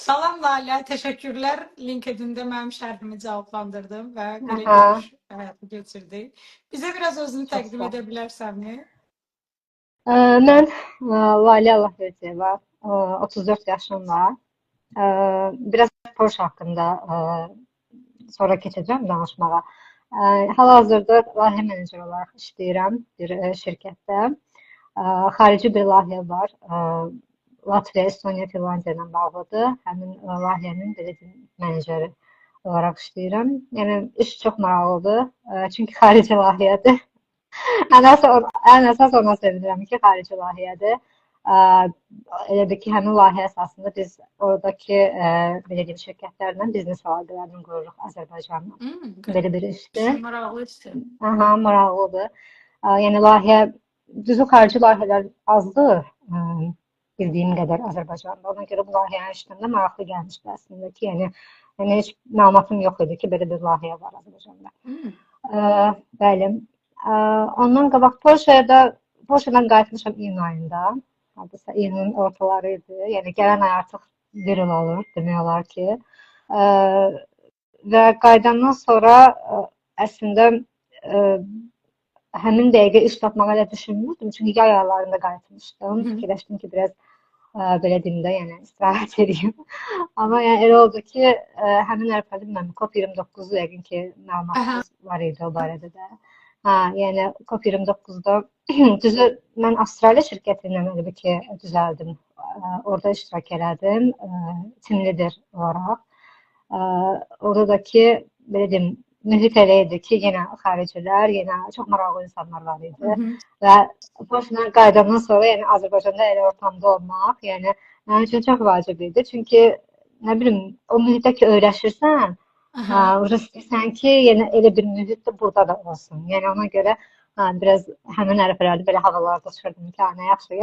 Salam Lalə, təşəkkürlər. LinkedIn-də mənim şərhimi cavablandırdın və belə görüş həyata keçirdik. Bizə biraz özünü Çox təqdim sağ ol. edə bilərsənmi? Mən Lalə Allahverdiyeva, 34 yaşım var. Biraz Porsche haqqında sonra keçəcəm danışmağa. Hal-hazırda layihə meneceri olaraq işləyirəm bir şirkətdə. Xarici bir layihə var. Latviya, Estoniya, Finlandiya ilə bağlıdır. Həmin layihənin belə deyim, meneceri olaraq işləyirəm. Yəni iş çox maraqlıdır. Çünki xarici layihədir. Ən əsas ona sevinirəm ki, xarici layihədir. Elə bil ki, həmin layihə əsasında biz oradakı belə deyim, şirkətlərlə biznes əlaqələrini qururuq Azərbaycanla. Belə bir işdir. Maraqlı işdir. Aha, maraqlıdır. Yəni layihə, düzü xarici layihələr azdır, bildiyim qədər Azərbaycanda. Ona görə bu layihənin işləndə maraqlı gəlmişdi əslində ki, yəni heç məlumatım yox idi ki, belə bir layihə var Azərbaycanda. Bəli. Ondan qabaq Polşadan qayıtmışam iyun ayında. Hardasa iyunun ortaları idi. Yəni gələn ay artıq bir il olur, demək olar ki. Və qayıdandan sonra əslində həmin dəqiqə iş tapmağa elə düşünmürdüm. Çünki yay aylarında qayıtmışdım. Fikirləşdim ki, biraz belə deyim də, yəni istirahət edeyim. Amma yəni elə oldu ki, həmin ərəfədə bilməm, COP29-u yəqin ki, məlumatınız var idi o barədə də. Hə, yəni COP29-da düzü mən Avstraliya şirkəti ilə elə bir ki, düzəldim. Orada iştirak elədim, team leader olaraq. Orada da ki, belə deyim, mühit elə idi ki, yenə xaricilər, yenə çox maraqlı insanlar var idi. Və Polşadan qayıdandan sonra, yəni Azərbaycanda elə ortamda olmaq, yəni mənim üçün çox vacib idi. Çünki nə bilim, o mühitdə ki öyrəşirsən, orada istəyirsən ki, yəni elə bir mühit də burada da olsun. Yəni ona görə biraz həmin ərəfələrdə belə havalarda uçurdum ki, nə yaxşı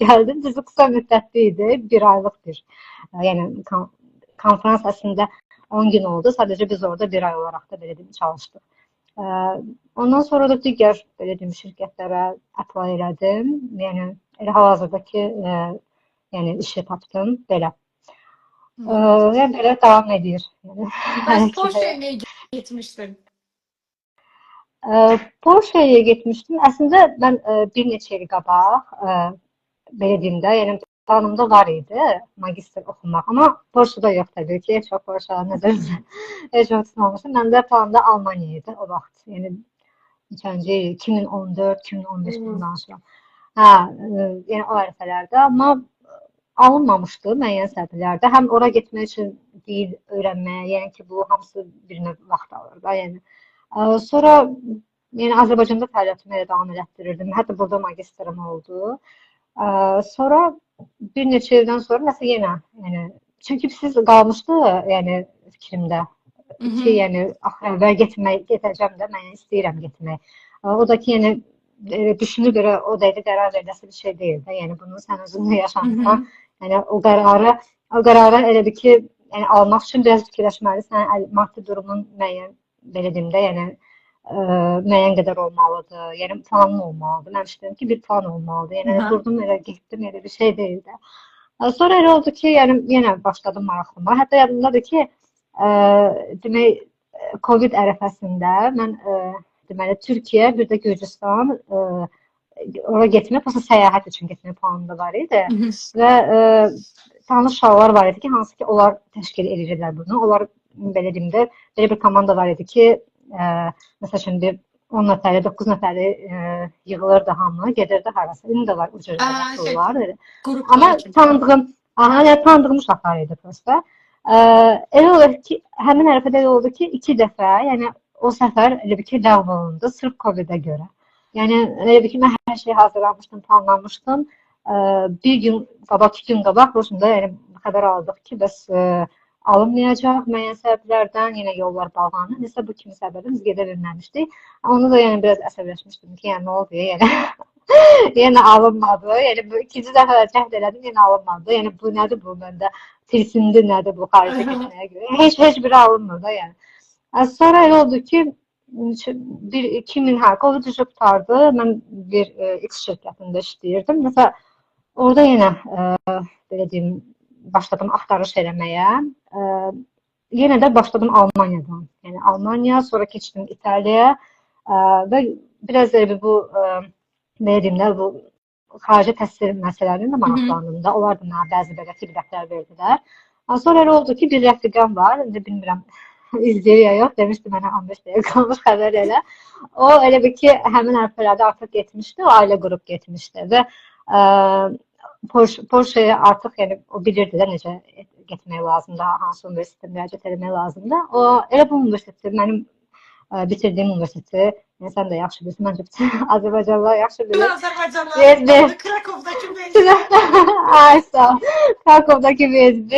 gəldim. Düzü qısa müddətli idi, bir aylıq bir. Yəni konfrans əslində 10 gün oldu. Sadəcə biz orada bir ay olaraq da belə deyim, çalışdıq. Ondan sonra da digər belə deyim, şirkətlərə apply elədim. Yəni elə hal-hazırdakı yəni işi tapdım belə. Yəni belə davam edir. Yəni, Bəs Polşaya niyə getmişdin? Polşaya getmişdim. Əslində mən bir neçə il qabaq belə deyim də, yəni planımda var idi magistr oxumaq. Amma Polşada yox təbii ki, heç vaxt Polşada nəzərdə heç vaxt tutmamışdım. Məndə planımda Almaniya idi o vaxt. Yəni neçənci il, 2014, 2015 bunu danışıram. Hə, yəni o ərəfələrdə, amma alınmamışdı müəyyən səbəblərdə. Həm ora getmək üçün dil öyrənməyə, yəni ki, bu hamısı bir növ vaxt alır da, yəni. Sonra yəni Azərbaycanda fəaliyyətimi elə davam elətdirirdim. Hətta burada magistrım oldu. Sonra bir neçə ildən sonra nəsə yenə, yəni çünki siz qalmışdı, yəni fikrimdə ki, yəni axır əvvəl getmək, gedəcəm də, mən istəyirəm getmək. O da ki, yəni düşünür görə o dəqiqə qərar veriləsi bir şey deyil də. Yəni bunu sən özün də yaşamısan. Yəni o qərarı elə bir ki, yəni almaq üçün biraz fikirləşməlisən, maddi durumun müəyyən belə deyim də, yəni müəyyən qədər olmalıdır. Yəni planın olmalıdır. Mən düşünürəm ki, bir plan olmalıdır. Yəni durdum elə getdim, elə bir şey deyil də. Sonra elə oldu ki, yəni yenə başladım maraqlanmağa. Hətta yadımdadır ki, demək Covid ərəfəsində mən deməli Türkiyə, bir də Gürcüstan ora getmək, prosta səyahət üçün getmək planımda var idi. Və tanış uşaqlar var idi ki, hansı ki onlar təşkil edirdilər bunu. Onlar belə deyim də, belə bir komanda var idi ki, məsəl üçün bir 10 nəfəri, 9 nəfəri yığılırdı hamı, gedirdi harasa. İndi də var o cür var. Amma tanıdığım, aha, yəni tanıdığım uşaqlar idi prosta. Elə olur ki, həmin ərəfədə elə oldu ki, 2 dəfə, yəni o səfər elə bir ki, ləğv olundu sırf COVID-ə görə. Yəni elə bir ki, mən hər şeyi hazırlamışdım, planlamışdım. Bir gün qabaq, 2 gün qabaq Roşunda yəni xəbər aldıq ki, bəs alınmayacaq müəyyən səbəblərdən, yenə yollar bağlanır. Nəsə bu kimi səbəblərdən biz gedə bilməmişdik. Onu da yəni biraz əsəbləşmişdim ki, yəni nə oldu, yəni yenə alınmadı. Yəni bu ikinci dəfə də cəhd elədim, yenə alınmadı. Yəni bu nədir bu məndə? Tilsimdir nədir bu xaricə getməyə görə? Heç biri alınmır da yəni. Sonra elə oldu ki, bir 2000 hə, Covid düşüb qurtardı. Mən bir X şirkətində işləyirdim. Məsələn, orada yenə belə deyim, başladım axtarış eləməyə. Yenə də başladım Almaniyadan. Yəni Almaniya, sonra keçdim İtaliyaya və biraz elə bir bu nə deyim də, bu xarici təhsil məsələlərinə də maraqlandım da. Onlar da mənə bəzi belə feedbacklər verdilər. Sonra elə oldu ki, bir rəfiqəm var, indi bilmirəm izləyir ya yox, demişdi mənə 15 dəqiqə qalmış xəbər elə. O elə bir ki, həmin ərəfələrdə artıq getmişdi, o ailə qrup getmişdi və Porsche-yə artıq, yəni o bilirdi də necə getmək lazımdır, hansı universitetə müraciət etmək lazımdır. O elə bu universiteti, mənim bitirdiyim universiteti, yəni sən də yaxşı bilirsən, məncə bütün Azərbaycanlılar yaxşı bilir. Azərbaycanlılar, Krakovdakı VSB. Ay, sağ ol. Krakovdakı VSB.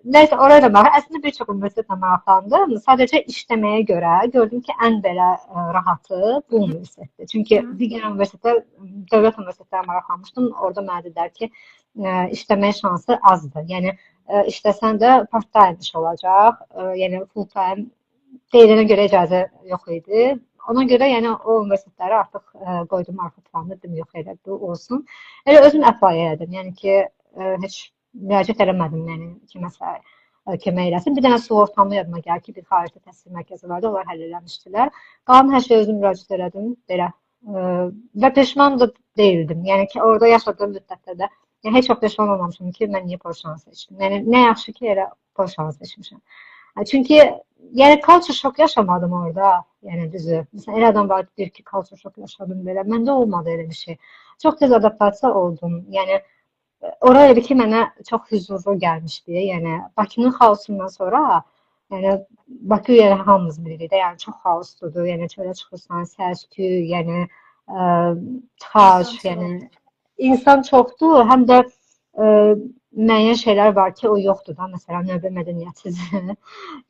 Nəysə, oraya da maraq. Əslində bir çox universitetlə maraqlandım. Sadəcə işləməyə görə gördüm ki, ən belə rahatı bu universitetdir. Çünki digər universitetə, dövlət universitetlərə maraqlanmışdım. Orada mənə dedilər ki, işləməyə şansı azdır. Yəni, işləsən də part-time iş olacaq. Yəni, full-time deyilənə görə icazə yox idi. Ona görə, yəni, o universitetləri artıq qoydum arxa planda, dedim, yox, elə bu olsun. Elə özüm apply elədim. Yəni ki, heç müraciət eləmədim, yəni kiməsə kömək eləsin. Bir dənə sığortamlı yadıma gəlir ki, bir xaricdə təhsil mərkəzi vardı, onlar həll eləmişdilər. Qalan hər şeyə özüm müraciət elədim, belə. Və peşman da deyildim. Yəni ki, orada yaşadığım müddətdə də yəni, heç vaxt peşman olmamışım ki, mən niyə Polşanı seçdim. Yəni, nə yaxşı ki, elə Polşanı seçmişəm. Çünki, yəni, culture shock yaşamadım orada, yəni düzü. Məsələn, elə adam var, deyir ki, culture shock yaşadım belə. Məndə olmadı elə bir şey. Çox tez adaptasiya oldum. Yəni, ora elə ki, mənə çox hüzurlu gəlmişdi. Yəni, Bakının xaosundan sonra, yəni, Bakı yəni, hamımız bilirik də, yəni, çox xaosludur. Yəni, çölə çıxırsan, səs-küy, yəni, tıxac, yəni, insan çoxdur. Həm də müəyyən şeylər var ki, o yoxdur da. Məsələn, növbə mədəniyyətidir.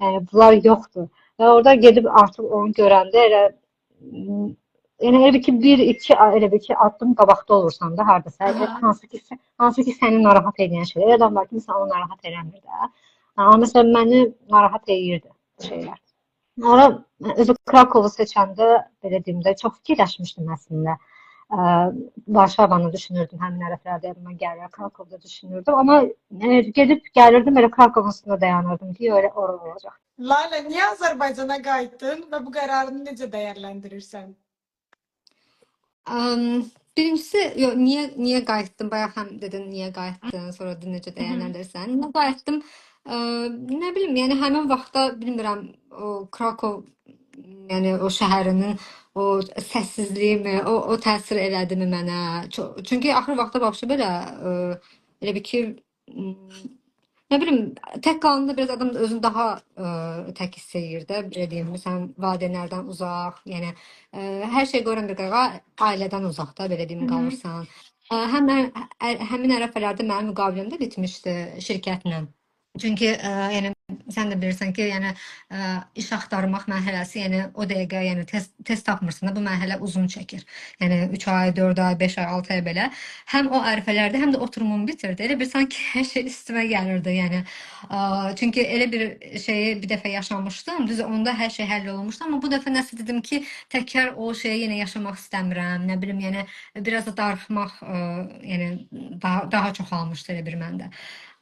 Yəni, bunlar yoxdur. Və orada gedib artıq onu görəndə elə, yəni elə bir ki, bir, iki, elə bir ki, addım qabaqda olursan da hardasa, hansı ki səni narahat edən şeylər. Elə adam var ki, məsələn, onu narahat eləmir də. Amma məsələn, məni narahat eləyirdi bu şeylər. Ora, özü Krakovu seçəndə, belə deyim də, çox fikirləşmişdim əslində. Varşavanı düşünürdüm, həmin ərəflərdə yadıma gəlir, Krakovda düşünürdüm. Amma gedib gəlirdim, elə Krakovun üstündə dayanırdım ki, elə ora olacaq. Lalə, niyə Azərbaycana qayıtdın və bu qərarını necə dəyərləndirirsən? Birincisi, yo, niyə qayıtdım? Bayaq həm dedin niyə qayıtdın, sonra da necə dəyərləndirirsən. Niyə qayıtdım? Nə bilim, yəni həmin vaxtda bilmirəm, o Krakov, yəni o şəhərinin o səssizliyi mi, o təsir elədimi mənə? Çünki axır vaxtda vəbşə belə elə bir ki, nə bilim, tək qalanda biraz adam özünü daha tək hiss eləyir də, belə deyim, məsələn, valideynlərdən uzaq, yəni hər şey qoyuram bir qırağa, ailədən uzaqda, belə deyim, qalırsan. Həm həmin ərəfələrdə mənim müqaviləm də bitmişdi şirkətlə. Çünki yəni sən də bilirsən ki, yəni iş axtarmaq mərhələsi, yəni o dəqiqə, yəni tez tapmırsan da, bu mərhələ uzun çəkir. Yəni 3 ay, 4 ay, 5 ay, 6 ay belə. Həm o ərəfələrdə, həm də oturumumu bitirdi. Elə bir sanki hər şey üstümə gəlirdi, yəni. Çünki elə bir şeyi bir dəfə yaşamışdım. Düz onda hər şey həll olunmuşdu, amma bu dəfə nəsə dedim ki, təkrar o şeyi yenə yaşamaq istəmirəm. Nə bilim, yəni biraz da darıxmaq, yəni daha çoxalmışdı elə bir məndə.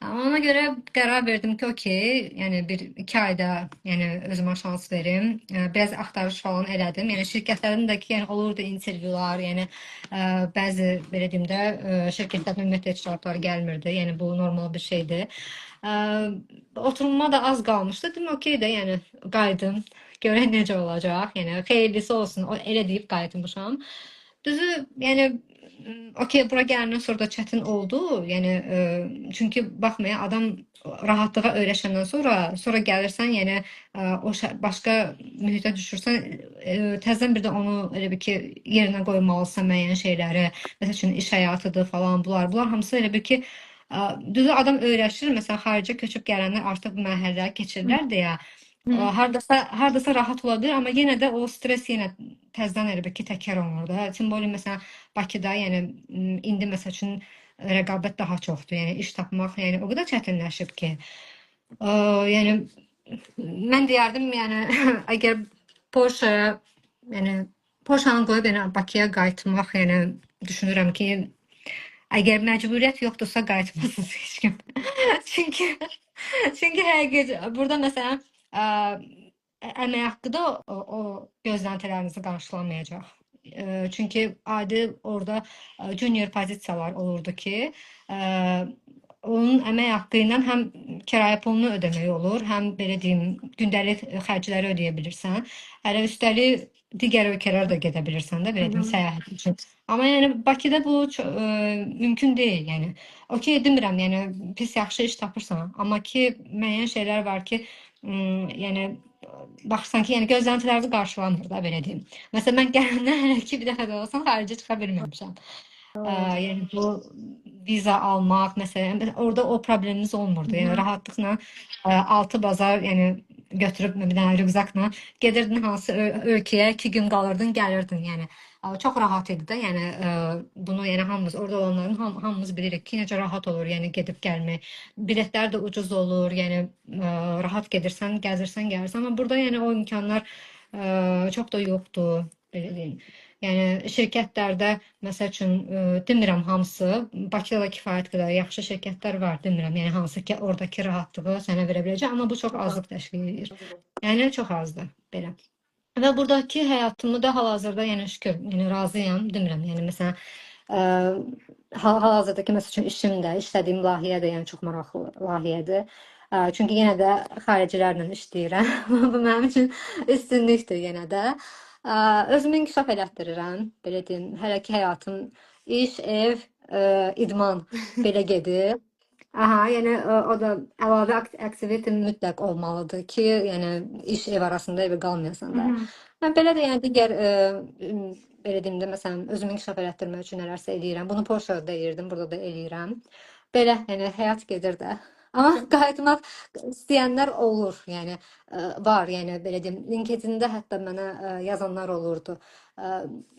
Ona görə qərar verdim ki, okey, yəni bir iki ayda, yəni özümə şans verim. Biraz axtarış falan elədim. Yəni şirkətlərin də ki, yəni olurdu intervyular, yəni bəzi belə deyim də şirkətlərdən ümumiyyətlə heç cavablar gəlmirdi. Yəni bu normal bir şeydir. Oturumuma da az qalmışdı. Dedim, okey də, yəni qayıdım. Görək necə olacaq. Yəni xeyirlisi olsun. O, elə deyib qayıtmışam. Düzü, yəni okey, bura gələndən sonra da çətin oldu. Yəni çünki baxmaya adam rahatlığa öyrəşəndən sonra gəlirsən, yəni o başqa mühitə düşürsən, təzədən bir də onu elə bir ki, yerinə qoymalısan müəyyən şeyləri. Məsəl üçün iş həyatıdır falan, bunlar hamısı elə bir ki, düzü adam öyrəşir. Məsələn, xaricə köçüb gələnlər artıq bu mərhələləri keçirlər deyə. Hardasa rahat ola bilər, amma yenə də o stres yenə təzədən elə bir ki, təkrar olunur da. Simbolik məsələn Bakıda, yəni indi məsəl üçün rəqabət daha çoxdur. Yəni iş tapmaq, yəni o qədər çətinləşib ki. Yəni mən deyərdim, yəni əgər Porsche, yəni Porsche-nı qoyub yəni Bakıya qayıtmaq, yəni düşünürəm ki, Əgər məcburiyyət yoxdursa qayıtmasın heç kim. Çünki çünki həqiqət burada məsələn ə, əmək haqqı da o gözləntilərinizi qarşılamayacaq. Çünki adi orada junior pozisiyalar olurdu ki, ə, onun əmək haqqı ilə həm kirayə pulunu ödəmək olur, həm belə deyim, gündəlik xərcləri ödəyə bilirsən. Hələ üstəlik digər ölkələrə də gedə bilirsən də, Hı belə deyim, hı. səyahət üçün. Amma yəni Bakıda bu mümkün deyil, yəni. Okey demirəm, yəni pis yaxşı iş tapırsan, amma ki müəyyən şeylər var ki, yəni baxırsan ki, yəni gözləntiləri qarşılamır da, belə deyim. Məsələn, mən gələndən hələ ki bir dəfə də olsun xaricə çıxa bilməmişəm. Yəni bu viza almaq məsələn, orada o problemimiz Hı olmurdu. Yəni hı. rahatlıqla altı bazar, yəni götürüb bir dənə rüqzakla gedirdin hansı ölkəyə, 2 gün qalırdın, gəlirdin. Yəni çox rahat idi də. Yəni bunu yəni hamımız orada olanların hamımız bilirik ki, necə rahat olur, yəni gedib gəlmək. Biletlər də ucuz olur, yəni rahat gedirsən, gəzirsən, gəlirsən. Amma burada yəni o imkanlar çox da yoxdur, belə deyim. Yəni şirkətlərdə məsəl üçün demirəm hamısı, Bakıda da kifayət qədər yaxşı şirkətlər var, demirəm. Yəni hansı ki oradakı rahatlığı sənə verə biləcək, amma bu çox azlıq təşkil edir. Yəni çox azdır belə. Və buradakı həyatımı da hal-hazırda yəni şükür, yəni razıyam, demirəm. Yəni məsələn ə, hal-hazırdakı məsəl üçün işim də, işlədiyim layihə də yəni çox maraqlı layihədir. Çünki yenə də xaricilərlə işləyirəm. Bu mənim üçün üstünlükdür yenə də. Özümü inkişaf elətdirirəm, belə deyim. Hələ ki həyatım iş, ev, idman belə gedir. Aha, yəni o da əlavə aktivite mütləq olmalıdır ki, yəni iş ev arasında evə qalmayasan Hı da. hı. Mən belə də yəni digər belə deyim də məsələn özümü inkişaf elətdirmək üçün nələrsə eləyirəm. Bunu Polşada da eləyirdim, burada da eləyirəm. Belə yəni həyat gedir də. Amma qayıtmaq istəyənlər olur, yəni var, yəni belə deyim, LinkedIn-də hətta mənə yazanlar olurdu.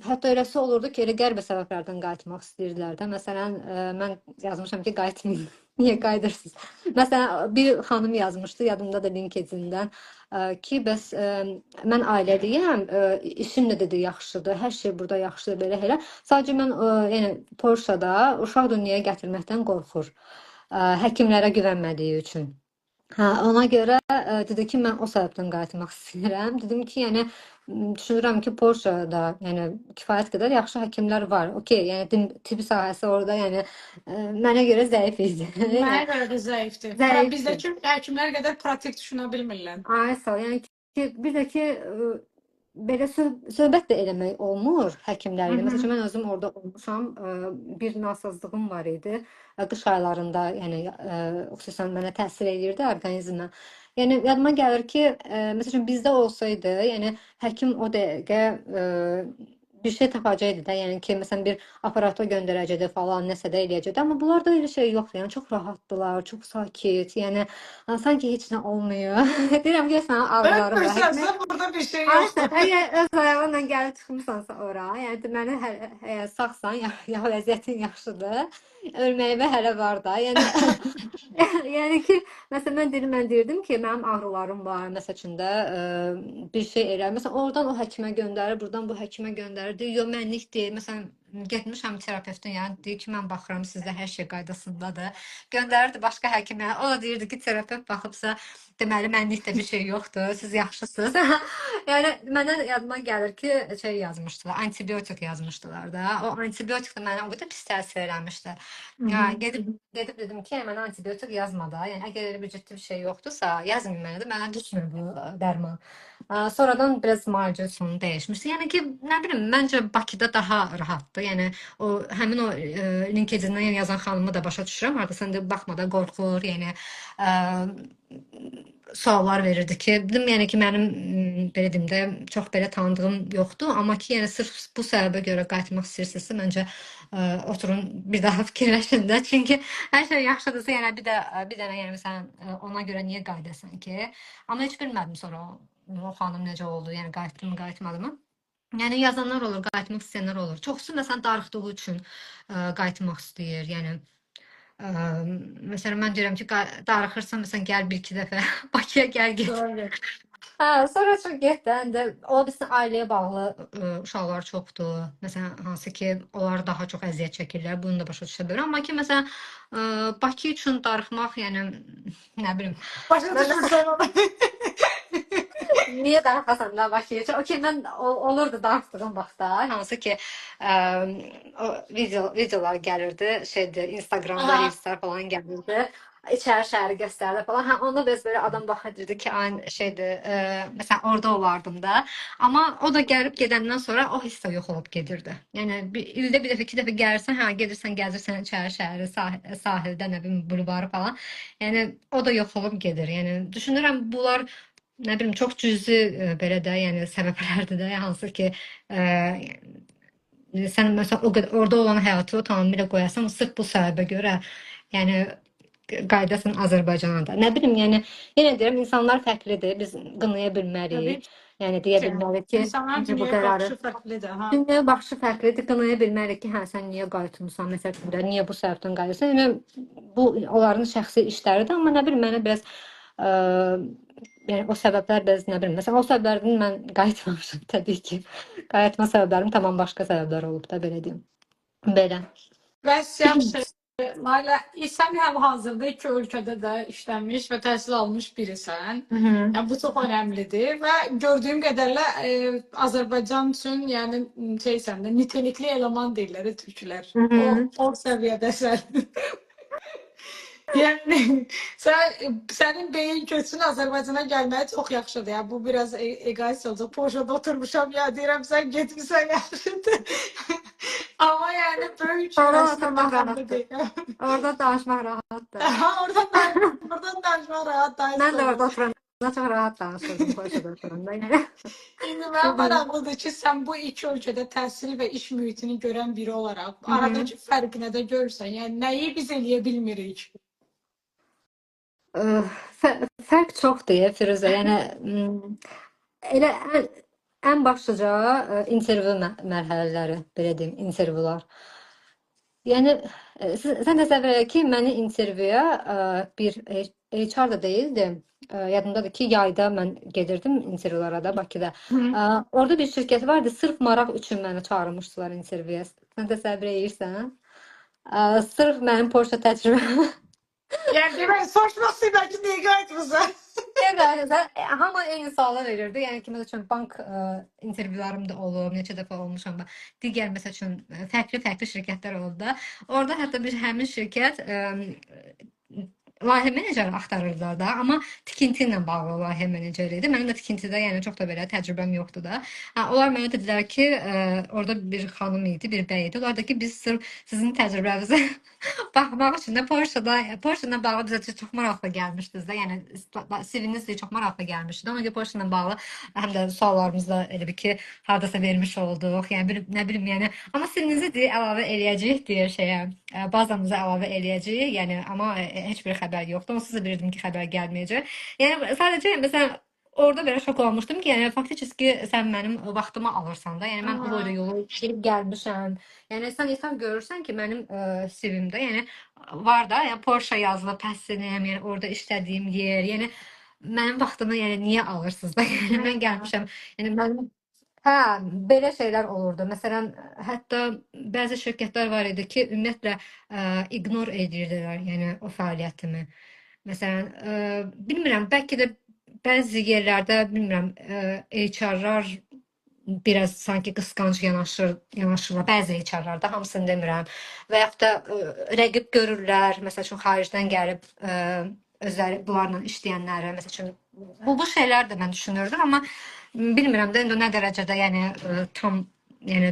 Hətta eləsi olurdu ki, elə qəribə səbəblərdən qayıtmaq istəyirdilər də. Məsələn, mən yazmışam ki, qayıtmayın. Niyə qayıdırsınız? Məsələn, bir xanım yazmışdı, yadımda da LinkedIn-dən, ki, bəs mən ailəliyəm, işim də dedi yaxşıdır, hər şey burada yaxşıdır, belə elə. Sadəcə mən yəni Polşada uşaq dünyaya gətirməkdən qorxur. Həkimlərə güvənmədiyi üçün. Hə, ona görə dedi ki, mən o səbəbdən qayıtmaq istəyirəm. Dedim ki, yəni düşünürəm ki, Polşada yəni kifayət qədər yaxşı həkimlər var. Okey, yəni tibb sahəsi orada yəni mənə görə zəif idi. Mənə Yəni görə də zəifdir. zəifdir. Bizdəki həkimlər qədər pratik düşünə bilmirlər. Ay sağ ol. Yəni ki, bir də ki belə söhbət də eləmək olmur Hı həkimlərlə. Məsəl hı. üçün mən özüm orada olmuşam. Bir nasazlığım var idi. Qış aylarında, yəni xüsusən mənə təsir eləyirdi orqanizmə. Yəni yadıma gəlir ki, məsəl üçün bizdə olsaydı, yəni həkim o dəqiqə bir şey tapacaqdı da, yəni ki, məsələn bir aparata göndərəcəkdi falan, nəsə də eləyəcəkdi. Amma bunlarda elə şey yoxdur. Yəni çox rahatdılar, çox sakit. Yəni sanki heç nə olmuyor. Deyirəm ki, sənin ağrıların var. Həkimə Ölmürsənsə burada bir şey Aynen, yoxdur. əgər öz ayağınla gəlib çıxmısansa ora, yəni deməli əgər sağsan, ya vəziyyətin yaxşıdır, ölməyimə hələ var da. Yəni yəni ki, məsələn mən deyirdim ki, mənim ağrılarım var, məsəl üçün də bir şey elə. Məsələn oradan o həkimə göndərir, buradan bu həkimə göndərir. Deyir, yox mənlik deyil. Məsələn getmişəm terapevtin yəni deyir ki, mən baxıram sizdə hər şey qaydasındadır. Göndərirdi başqa həkimə. O da deyirdi ki, terapevt baxıbsa, deməli mənlik də bir şey yoxdur. Siz yaxşısınız. Yəni mənə yadıma gəlir ki, şey yazmışdılar, antibiotik yazmışdılar da. O antibiotik də mənə o qədər pis təsir eləmişdi. Hı Ya hı. gedib dedim ki, mənə antibiotik yazma da. Yəni əgər elə bir ciddi bir şey yoxdursa, yazmayın mənə də, mənə düşmür bu dərman. Sonradan biraz müalicə üsulunu dəyişmişdi. Yəni ki, nə bilim, məncə Bakıda daha rahatdır. Yəni o həmin o LinkedIn-dən yazan xanımı da başa düşürəm. Hardasa indi baxmadan qorxur, yəni ə, suallar verirdi ki, dedim yəni ki, mənim belə deyim də çox belə tanıdığım yoxdur, amma ki, yəni sırf bu səbəbə görə qayıtmaq istəyirsinizsə, məncə oturun bir daha fikirləşin də. Çünki hər şey yaxşıdırsa, yəni bir də bir dənə yəni məsələn ona görə niyə qayıdasan ki? Amma heç bilmədim sonra o xanım necə oldu, yəni qayıtdı mı, qayıtmadı mı? Yəni yazanlar olur, qayıtmaq istəyənlər olur. Çoxsu məsələn darıxdığı üçün qayıtmaq istəyir. Yəni məsələn mən deyirəm ki, darıxırsan məsələn gəl bir iki dəfə Bakıya gəl get. Doğru. Hə, sonra çox getdi. İndi ola bilsin ailəyə bağlı uşaqlar çoxdur. Məsələn, hansı ki, onlar daha çox əziyyət çəkirlər. Bunu da başa düşə bilirəm. Amma ki, məsələn, Bakı üçün darıxmaq, yəni nə bilim. Başa düşmürsən onu. Niyə darıxasan da Bakı üçün? Okey, mən olurdu darıxdığım vaxtda, hansı ki, o videolar gəlirdi, şeydir, Instagramda reelslər falan gəlirdi. İçəri şəhəri göstərirdi falan. Hə, onda biz belə adam baxırdı ki, aynı şeydir, məsələn, orada olardım da. Amma o da gəlib gedəndən sonra o hiss də yox olub gedirdi. Yəni bir, ildə bir dəfə, iki dəfə gəlirsən, hə, gedirsən, gəzirsən içəri şəhəri, sahildə, nə bilim, bulvarı falan. Yəni o da yox olub gedir. Yəni düşünürəm bunlar nə bilim çox cüzi belə də, yəni səbəblərdir də, hansı ki, sən məsələn o qədər orada olan həyatı tamamilə qoyasan, sırf bu səbəbə görə, yəni qayıdasan Azərbaycana da. Nə bilim, yəni yenə deyirəm, insanlar fərqlidir. Biz qınaya bilmərik. Yəni deyə bilmərik ki, İnsanların bu dünyaya qərarı baxışı fərqlidir, ha. Dünyaya baxışı fərqlidir. Qınaya bilmərik ki, hə sən niyə qayıtmısan, məsələn, niyə bu səbəbdən qayıdırsan? Yəni bu onların şəxsi işləridir, amma nə bilim mənə biraz yəni o səbəblər biraz nə bilim. Məsələn, o səbəblərdən mən qayıtmamışam təbii ki. Qayıtma səbəblərim tamam başqa səbəblər olub da, belə deyim. Belə. Bəs yaxşı. Layla, sən hal-hazırda iki ölkədə də işləmiş və təhsil almış birisən. Yəni bu çox önəmlidir və gördüyüm qədərlə Azərbaycan üçün, yəni şeysən də, nitelikli eleman deyirlər türklər. O səviyyədəsən. Yəni sənin beyin köçün Azərbaycana gəlməyi çox yaxşıdır. Yəni bu biraz egoist olacaq. Polşada oturmuşam ya, deyirəm sən getmisən yaxşıdır. Amma yəni böyük Orada rəsmi oturmaq rahatdır. Orada danışmaq rahatdır. Oradan danışmaq rahat. Mən də orada oturanda çox rahat danışırdım, Polşada oturanda. Yəni. İndi mənə maraqlıdır ki, sən bu iki ölkədə təhsil və iş mühitini görən biri olaraq aradakı fərqi nədə görürsən? Yəni nəyi biz eləyə bilmirik? Fərq çoxdur, Firuzə. Yəni elə ən başlıca intervyu mərhələləri, belə deyim, intervyular. Yəni sən təsəvvür elə ki, məni intervyuya bir HR da deyildi. Yadımdadır ki, yayda mən gedirdim intervyulara da Bakıda. Orada bir şirkət vardı, sırf maraq üçün məni çağırmışdılar intervyuya. Sən təsəvvür edirsən? Sırf mənim Polşa təcrübəm. Yəni demək, soruşmaq istəyirlər ki, niyə qayıtmısan? Niyə qayıtmısan? Hamı eyni sualı verirdi. Yəni ki, məsəl üçün bank intervyularım da olub, neçə dəfə olmuşam da. Digər məsəl üçün fərqli-fərqli şirkətlər oldu da. Orada hətta bir həmin şirkət layihə meneceri axtarırdılar da, amma tikinti ilə bağlı layihə meneceri idi. Mənim də tikintidə yəni çox da belə təcrübəm yoxdur da. Hə, onlar mənə dedilər ki, orada bir xanım idi, bir bəy idi. Onlar da ki, biz sırf sizin təcrübənizə baxmaq üçün də Polşa ilə bağlı bizə çox maraqlı gəlmişdiniz də. Yəni CV-niz də çox maraqlı gəlmişdi. Ona görə Polşa ilə bağlı həm də suallarımızı da elə bir ki, hardasa vermiş olduq. Yəni bir, nə bilim, yəni amma CV-nizi deyə əlavə eləyəcəyik deyə şeyə, bazamıza əlavə eləyəcəyik. Yəni amma heç bir xəbər yoxdur. Onsuz da bilirdim ki, xəbər gəlməyəcək. Yəni sadəcə məsələn orada belə şok olmuşdum ki, yəni faktiki sən mənim vaxtımı alırsan da. Yəni mən o boyda yolu gedib gəlmişəm. Yəni sən insan görürsən ki, mənim CV-mdə yəni var da, yəni Porsche yazılı təhsilim, yəni orada işlədiyim yer, yəni mənim vaxtımı yəni niyə alırsınız da? Yəni mən gəlmişəm. Yəni mənim hə, belə şeylər olurdu. Məsələn, hətta bəzi şirkətlər var idi ki, ümumiyyətlə ignore edirdilər, yəni o fəaliyyətimi. Məsələn, bilmirəm, bəlkə də bəzi yerlərdə bilmirəm, HR-lar biraz sanki qısqanc yanaşırlar. Bəzi HR-larda, hamısını demirəm. Və yaxud da rəqib görürlər, məsəl üçün xaricdən gəlib özləri bunlarla işləyənləri, məsəl üçün bu şeylər də mən düşünürdüm, amma bilmirəm də indi nə dərəcədə yəni tam yəni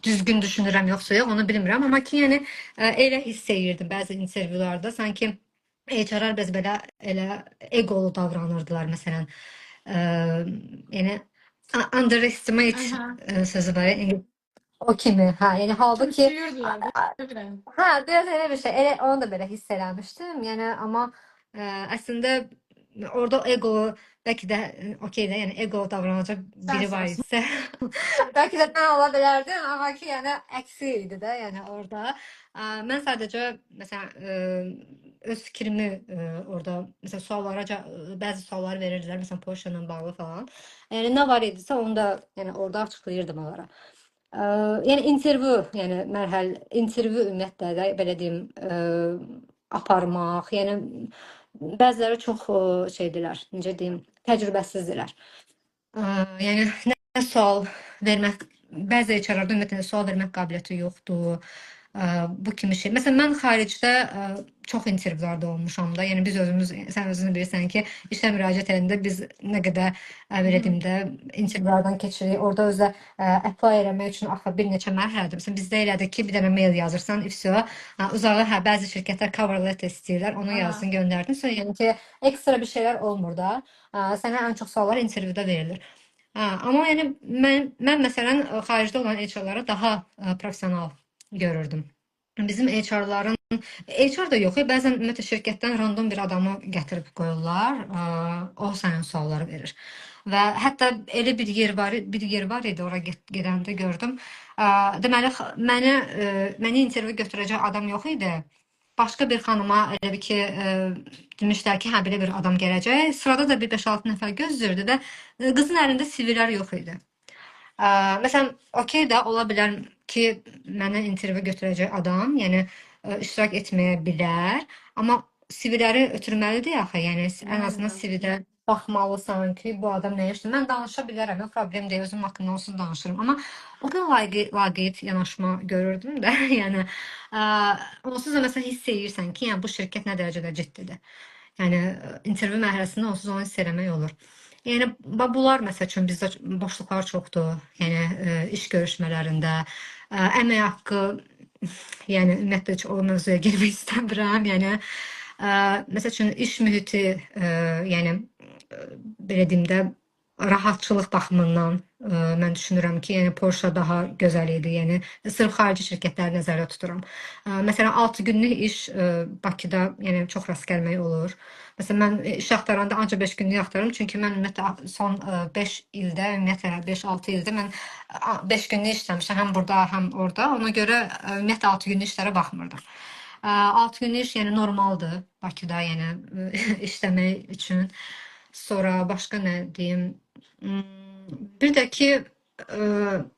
düzgün düşünürəm yoxsa yox, onu bilmirəm, amma ki yəni elə hiss eləyirdim bəzi intervyularda sanki HR-lar biraz belə elə egolu davranırdılar məsələn. Yəni underestimate sözü var. Yəni, o kimi, hə, yəni halbuki Küçülürdülər, değil mi? Hə, biraz elə bir şey. Elə onu da belə hiss eləmişdim. Yəni amma əslində Orada ego bəlkə də okey də, yəni ego davranacaq biri var Sənsən. idisə, bəlkə də mən ola bilərdim, amma ki, yəni əksi idi də, yəni orada. Mən sadəcə məsələn öz fikrimi orada məsələn suallara bəzi suallar verirdilər, məsələn Porsche ilə bağlı falan. Yəni nə var idisə onu da yəni orada açıqlayırdım onlara. Yəni intervyu, yəni intervyu ümumiyyətlə də belə deyim, aparmaq, yəni bəziləri çox şeydilər, necə deyim, təcrübəsizdirlər. Yəni nə sual vermək, bəzi HR-larda ümumiyyətlə sual vermək qabiliyyəti yoxdur. Bu kimi şey. Məsələn, mən xaricdə çox intervyularda olmuşam da. Yəni biz özümüz, sən özün bilirsən ki, işə müraciət edəndə biz nə qədər belə deyim də intervyulardan keçirik. Orada özə apply eləmək üçün axı bir neçə mərhələdir. Məsələn, bizdə elədir ki, bir dənə mail yazırsan, и всё. Uzağı hə bəzi şirkətlər cover letter istəyirlər. Onu yazdın, göndərdin. Sonra yəni ki, ekstra bir şeylər olmur da. Sənə ən çox suallar intervyuda verilir. Hə, amma yəni mən məsələn xaricdə olan HR-ları daha professional görürdüm. Bizim HR-ların HR da yox, bəzən ümumiyyətlə şirkətdən random bir adamı gətirib qoyurlar, o sənin sualları verir. Və hətta elə bir yer var idi, ora gedəndə gördüm. Deməli məni intervyu götürəcək adam yox idi. Başqa bir xanıma elə bir ki, demişlər ki, hə belə bir adam gələcək. Sırada da bir 5-6 nəfər gözləyirdi və qızın əlində CV-lər yox idi. Məsələn, okey də ola bilər ki, mənə intervyu götürəcək adam, yəni iştirak etməyə bilər, amma CV-ləri ötürməlidir axı, yəni ən azından CV-də baxmalısan ki, bu adam nə işdir. Mən danışa bilərəm, yox problem deyil, özüm haqqında onsuz danışıram, amma o qədər laqeyd yanaşma görürdüm də, yəni onsuz da məsələn hiss edirsən ki, yəni bu şirkət nə dərəcədə ciddidir. Yəni intervyu mərhələsində onsuz onu hiss eləmək olur. Yəni bunlar məsəl üçün bizdə boşluqlar çoxdur. Yəni iş görüşmələrində əmək haqqı, yəni ümumiyyətlə heç o mövzuya girmək istəmirəm. Yəni məsəl üçün iş mühiti, yəni belə deyim də rahatçılıq baxımından mən düşünürəm ki, yəni Porsche daha gözəl idi. Yəni sırf xarici şirkətləri nəzərdə tuturam. Məsələn 6 günlük iş Bakıda yəni çox rast gəlmək olur. Məsələn mən iş axtaranda ancaq 5 günlük axtarıram, çünki mən ümumiyyətlə son 5 ildə, ümumiyyətlə 5-6 ildə mən 5 günlük işləmişəm həm burada, həm orada. Ona görə ümumiyyətlə 6 günlük işlərə baxmırdım. 6 günlük iş yəni normaldır Bakıda, yəni işləmək üçün. Sonra başqa nə deyim? Bir də ki,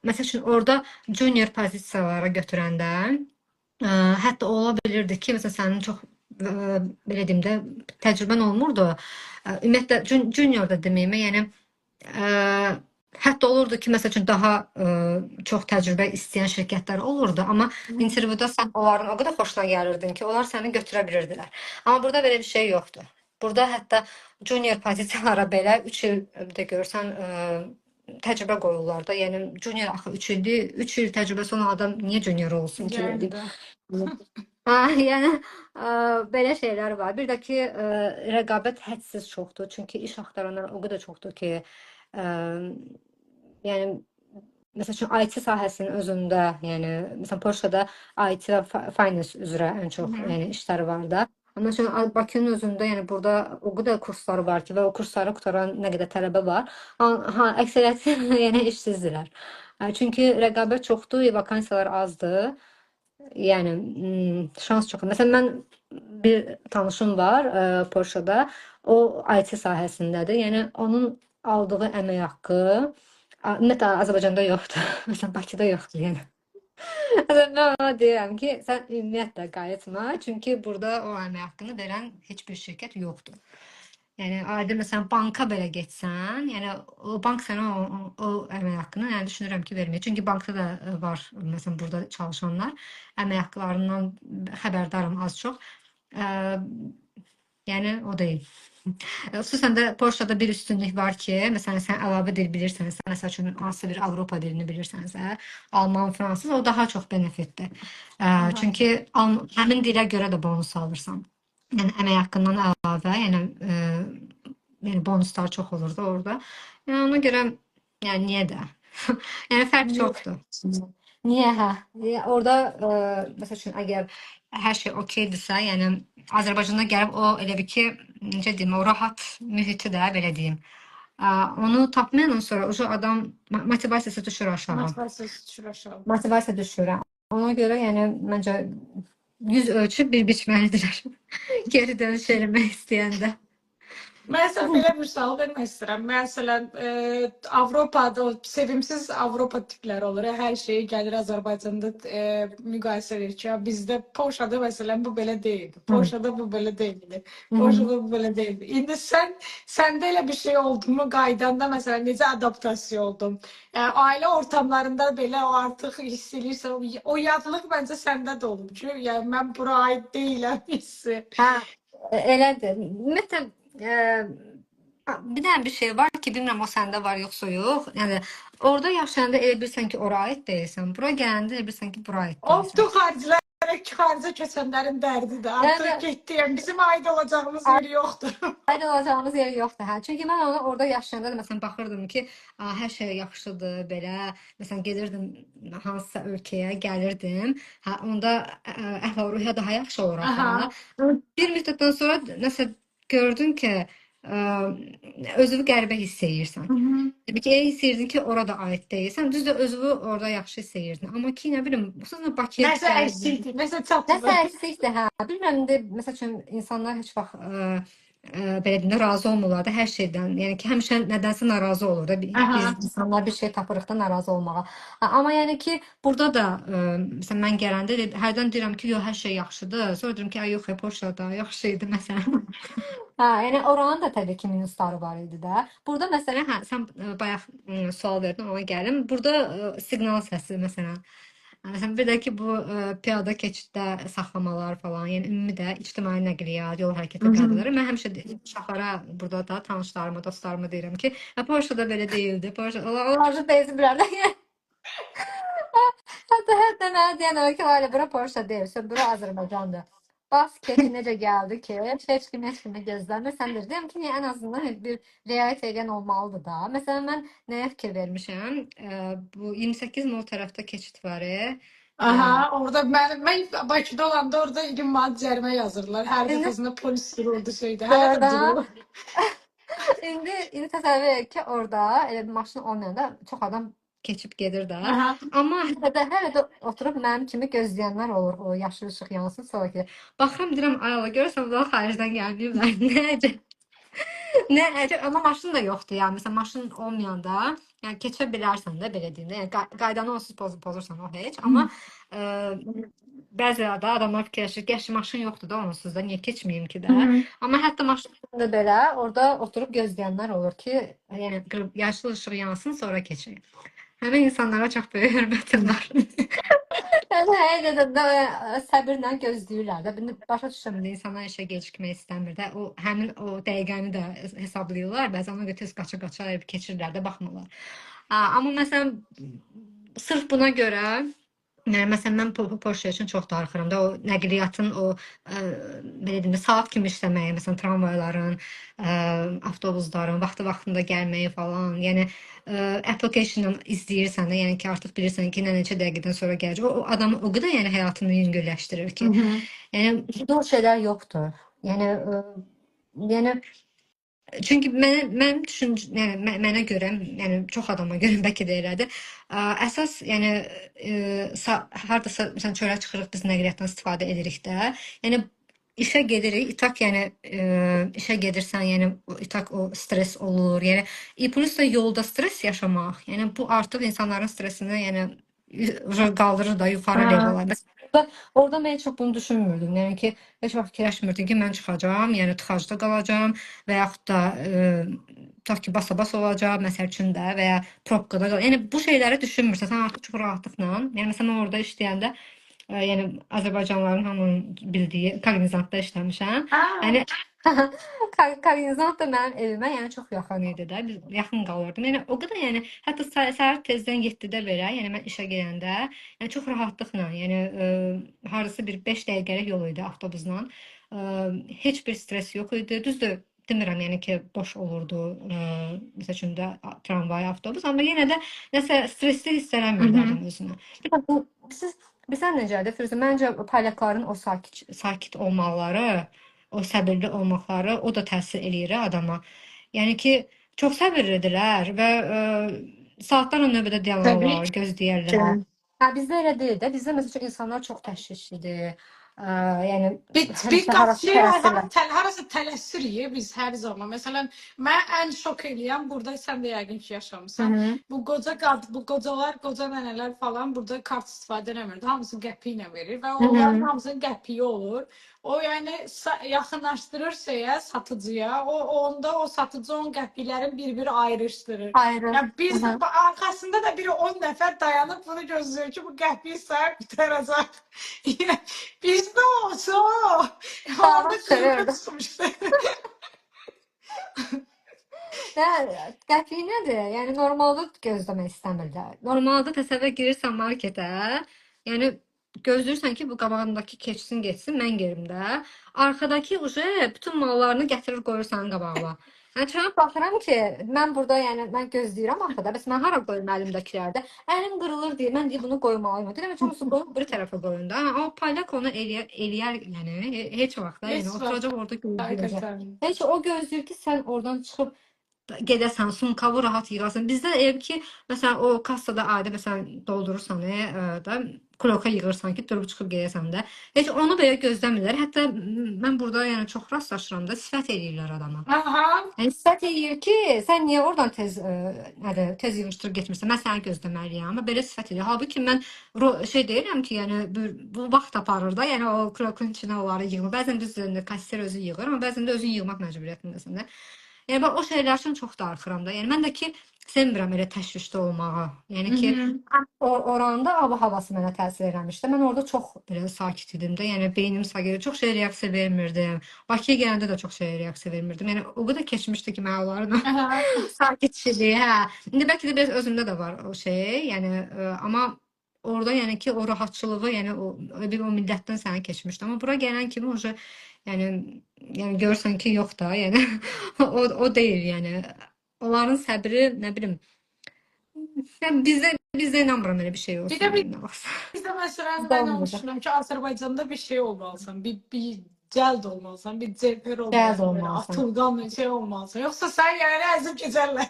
məsəl üçün orada junior pozisiyalara götürəndə hətta ola bilirdi ki, məsələn sənin çox belə deyim də təcrübən olmurdu. Ümumiyyətlə junior da deməyimə, yəni hətta olurdu ki, məsəl üçün daha çox təcrübə istəyən şirkətlər olurdu, amma intervyuda sən onların o qədər xoşuna gəlirdin ki, onlar səni götürə bilirdilər. Amma burada belə bir şey yoxdur. Burada hətta junior pozisiyalara belə 3 il də görsən təcrübə qoyurlar da. Yəni junior axı 3 ildir. 3 il təcrübəsi olan adam niyə junior olsun ki? Yəni də. Ha, yəni belə şeylər var. Bir də ki, rəqabət hədsiz çoxdur. Çünki iş axtaranlar o qədər çoxdur ki, yəni məsəl üçün IT sahəsinin özündə, yəni məsələn Polşada IT və finance üzrə ən çox yəni işlər var da. Amma məsələn Bakının özündə, yəni burada o qədər kurslar var ki, və o kursları qutaran nə qədər tələbə var. Ha, əksəriyyəti yəni işsizdirlər. Çünki rəqabət çoxdur, vakansiyalar azdır. Yəni şans çoxdur. Məsələn mən bir tanışım var Polşada. O IT sahəsindədir. Yəni onun aldığı əmək haqqı ümumiyyətlə Azərbaycanda yoxdur. Məsələn Bakıda yoxdur yəni. Məsələn, mən ona deyirəm ki, sən ümumiyyətlə qayıtma, çünki burada o əmək haqqını verən heç bir şirkət yoxdur. Yəni adi məsələn banka belə getsən, yəni o bank sənə o əmək haqqını, yəni düşünürəm ki, vermir. Çünki bankda da var məsələn burada çalışanlar, əmək haqqlarından xəbərdaram az çox. Yəni o deyil. Xüsusən də Polşada bir üstünlük var ki, məsələn sən əlavə dil bilirsənsə, məsəl üçün hansısa bir Avropa dilini bilirsənsə, alman, fransız, o daha çox benefitdir. Çünki həmin dilə görə də bonus alırsan. Yəni əmək haqqından əlavə, yəni bonuslar çox olurdu orada. Yəni ona görə yəni niyə də? Yəni fərq Niyə? çoxdur. Niyə hə? Niyə? Orada məsəl üçün əgər hər şey okeydirsə, yəni Azərbaycanda gəlib o elə bir ki, necə deyim, o rahat mühiti də belə deyim. Onu tapmayandan sonra o adam motivasiyası düşür aşağı. Motivasiyası düşür aşağı. Motivasiya düşür. Ona görə yəni məncə 100 ölçüb bir biçməlidirlər. Geri dönüş eləmək istəyəndə. Məsələn, belə bir sual vermək istəyirəm. Məsələn, Avropada o sevimsiz Avropa tipləri olur. Hər şeyi gəlir Azərbaycanda müqayisə edir ki, ya bizdə Polşada məsələn bu belə deyildi. Polşada bu belə deyildi. Polşada bu belə deyildi. İndi səndə elə bir şey oldu mu? Qaydanda məsələn necə adaptasiya oldun? Yəni ailə ortamlarında belə o artıq hiss eləyirsən, o yadlıq məncə səndə də olub ki, yəni mən bura aid deyiləm hissi. Hə, elədir. Ümumiyyətlə bir dənə bir şey var ki, bilmirəm o səndə var yoxsa yox. Yəni orada yaşayanda elə bilirsən ki, ora aid deyilsən. Bura gələndə elə bilirsən ki, bura aid O deyilsən. bütün xaricilərə, xaricə köçənlərin dərdidir. Artıq Yəni getdi. Yəni bizim aid olacağımız yer yoxdur. aid olacağımız yer yoxdur. Hə. Çünki mən onu orada yaşayanda da məsələn baxırdım ki, hər şey yaxşıdır belə. Məsələn gedirdim hansısa ölkəyə, gəlirdim. Hə, onda əhval-ruhiyyə daha yaxşı olur axı. Amma bir müddətdən sonra nəsə gördün ki, özünü qəribə hiss eləyirsən. Təbii ki, elə hiss edirdin ki, orada aid deyilsən. Düzdür, özünü orada yaxşı hiss edirdin. Amma ki, nə bilim, xüsusən Bakıya Nəsə gəldin. əksikdir, nəsə Nəsə çatmır. əksikdir, hə. Bilmirəm indi məsəl üçün insanlar heç vaxt belə deyim də razı olmurlar da hər şeydən. Yəni ki, həmişə nədənsə narazı olur da. Biz insanlar bir şey tapırıq da narazı olmağa. Amma yəni ki, burada da məsələn mən gələndə elə hərdən deyirəm ki, yox hər şey yaxşıdır. Sonra deyirəm ki, ay yox, Polşada yaxşı idi məsələn. Hə, yəni oranın da təbii ki, minusları var idi də. Burada məsələn, hə, sən bayaq sual verdin, ona gəlim. Burada siqnal səsi məsələn. Məsələn, bir də ki, bu piyada keçiddə saxlamalar falan, yəni ümumi də ictimai nəqliyyat, yol hərəkəti qaydaları. Mən həmişə uşaqlara burada da tanışlarıma, dostlarıma deyirəm ki, hə, Polşada belə deyildi. Polşa, onlar da deyildi. Hətta mənə deyən olar ki, Lalə, bura Polşa deyil, bura Azərbaycandır. Bas keç necə gəldi ki, heç kim heç kimi gözləmir. Sən də deyirəm ki, niyə ən azından bir riayət edən olmalıdır da. Məsələn, mən nəyə fikir vermişəm? Bu 28 nol tərəfdə keçid var. Aha, orada mən Bakıda olanda orada 20 manat cərimə yazırlar. Hər dəfəsində polis dururdu şeydə. Hələ də durur. İndi təsəvvür et ki, orada elə bir maşın olmayanda çox adam keçib gedir də. Amma hələ də oturub mənim kimi gözləyənlər olur. O yaşıl işıq yansın sonra ki. Baxıram deyirəm, ay Allah, görürsən bunlar xaricdən gəlməyiblər. Nə əcəb. Nə əcəb, amma maşın da yoxdur. Yəni məsələn maşın olmayanda, yəni keçə bilərsən də belə deyim də. Yəni qaydanı onsuz pozursan o heç, amma bəzi də adamlar fikirləşir ki, yaxşı maşın yoxdur da onsuz da niyə keçməyim ki də. Amma hətta maşın da belə orada oturub gözləyənlər olur ki, yəni yaşıl işıq yansın sonra keçəyim. Həmin insanlara çox böyük hörmətim var. Yəni həqiqətən də səbirlə gözləyirlər də. İndi başa düşürəm də insanlar işə gecikmək istəmir də. O həmin o dəqiqəni də hesablayırlar. Bəzən ona görə tez qaça-qaça keçirlər də, baxmırlar. Amma məsələn sırf buna görə, yəni məsələn mən Polşa üçün çox darıxıram da, o nəqliyyatın o belə deyim də saat kimi işləməyi, məsələn tramvayların, avtobusların vaxtı-vaxtında gəlməyi falan. Yəni application-dan izləyirsən də, yəni ki, artıq bilirsən ki, nə neçə dəqiqədən sonra gələcək. O adamı o qədər yəni həyatını yüngülləşdirir ki. Yəni bu şeylər yoxdur. Yəni yəni çünki mənə mənim düşüncə, yəni mənə görə, yəni çox adama görə bəlkə də elədir. Əsas yəni hardasa məsələn çölə çıxırıq, biz nəqliyyatdan istifadə edirik də. Yəni işə gedirik, itaq yəni işə gedirsən, yəni itaq o stres olur. Yəni plus da yolda stres yaşamaq. Yəni bu artıq insanların stresini yəni qaldırır da yuxarı levela. Məsələn, orada mən heç vaxt bunu düşünmürdüm. Yəni ki, heç vaxt fikirləşmirdim ki, mən çıxacağam, yəni tıxacda qalacağam və yaxud da tutaq ki, basa-bas olacaq, məsəl üçün də və ya probkada qal. Yəni bu şeyləri düşünmürsən, sən artıq çox rahatlıqla. Yəni məsələn mən orada işləyəndə yəni Azərbaycanlıların hamının bildiyi Cognizantda işləmişəm. Yəni Cognizant da mənim evimə yəni çox yaxın idi də. Biz yaxın qalırdım. Yəni o qədər yəni hətta səhər tezdən 7-də belə, yəni mən işə gedəndə, yəni çox rahatlıqla, yəni hardasa bir 5 dəqiqəlik yol idi avtobusla. Heç bir stres yox idi. Düzdür, demirəm yəni ki, boş olurdu, məsəl üçün də tramvay, avtobus, amma yenə də nəsə stresli hiss eləmirdi adam özünü. Bir də bu siz Bilirsən necədir Firuzə? Məncə polyakların o sakit sakit olmaları, o səbirli olmaqları, o da təsir eləyir adama. Yəni ki, çox səbirlidirlər və saatlarla növbədə Təbii dayanırlar, ki. gözləyirlər. Hə, bizdə elə deyil də. Bizdə məsəl üçün insanlar çox təşvişlidir. Yəni Bir həmişə harasa şey tələsirlər. Harasa tələsirik biz hər zaman. Məsələn, mən ən şok eləyən burada sən də yəqin ki yaşamısan. Hı -hı. Bu qoca qad, bu qocalar, qoca nənələr falan burada kart istifadə eləmir. Hamısı qəpik ilə verir və onların Hı -hı. hamısının qəpiyi olur. O yəni yaxınlaşdırır şeyə, satıcıya. O onda o satıcı on qəpiklərin bir-bir ayrışdırır. Ayrı. Yəni biz Hı -hı. arxasında da biri 10 nəfər dayanıb bunu gözləyir ki, bu qəpiyi sayıb qurtaracaq. Yəni bizdə olsa o. Dava Orada çıxarır qırqı orada. çıxmışdı. Ya, qəpik nədir? Yəni normalda gözləmək istəmirlər. Normalda təsəvvür girirsən marketə, yəni gözləyirsən ki, bu qabağındakı keçsin, getsin, mən gerim də. Arxadakı uje bütün mallarını gətirir, qoyur sənin qabağına. Yəni çönüb baxıram ki, mən burada, yəni mən gözləyirəm arxada, bəs mən hara qoyum əlimdəkilərdə? Əlim qırılır deyə mən deyir bunu qoymalıyam. Deyirəm heç olmasa qoyun bir tərəfə qoyun da. Amma polyak onu eləyər, eləyər yəni heç vaxt da, Heç yəni vaxt oturacaq orada gözləyəcək. həqiqətən. Heç o gözləyir ki, sən oradan çıxıb gedəsən, sumkavu rahat yığasan. Bizdə elə ki, məsələn, o kassada adi məsələn doldurursan, da kloka yığırsan ki, durub çıxıb gedəsən də. Heç onu belə gözləmirlər. Hətta mən burada yəni çox rastlaşıram da, sifət eləyirlər adama. Aha. Yəni sifət eləyir ki, sən niyə oradan tez nədir, tez yığışdırıb getmirsən? Mən səni gözləməliyəm. Amma belə sifət eləyir. Halbuki mən şey deyirəm ki, yəni bu vaxt aparır da, yəni o klokun içinə onları yığma. Bəzən düzdür, kassir özü yığır, amma bəzən də özün yığmaq məcburiyyətindəsən də. Yəni mən o şeylər üçün çox darıxıram da. Yəni mən də ki sevmirəm elə təşvişdə olmağı. Yəni ki oranda ab havası mənə təsir eləmişdi. Mən orada çox belə sakit idim də. Yəni beynim sakit idi. Çox şeyə reaksiya vermirdim. Bakıya gələndə də çox şeyə reaksiya vermirdim. Yəni o qədər keçmişdi ki, mən onların sakitçiliyi, hə. İndi bəlkə də biraz özümdə də var o şey. Yəni amma orada yəni ki o rahatçılığı, yəni o bir o millətdən sənə keçmişdi. Amma bura gələn kimi uje yəni görürsən ki, yox da, yəni o deyil, yəni onların səbri, nə bilim, yəni bizdə inanmıram elə bir şey Bir olsun, də yəni nə vaxtsa. bizdə məsələn Bizdə mən onu olmayacaq. düşünürəm ki, Azərbaycanda bir şey olmalısan, bir cəld olmalısan, bir cevher Cəld olmalısan, belə olmalısan. atılqan şey olmalısan. Yoxsa sən yəni əzib keçərlər.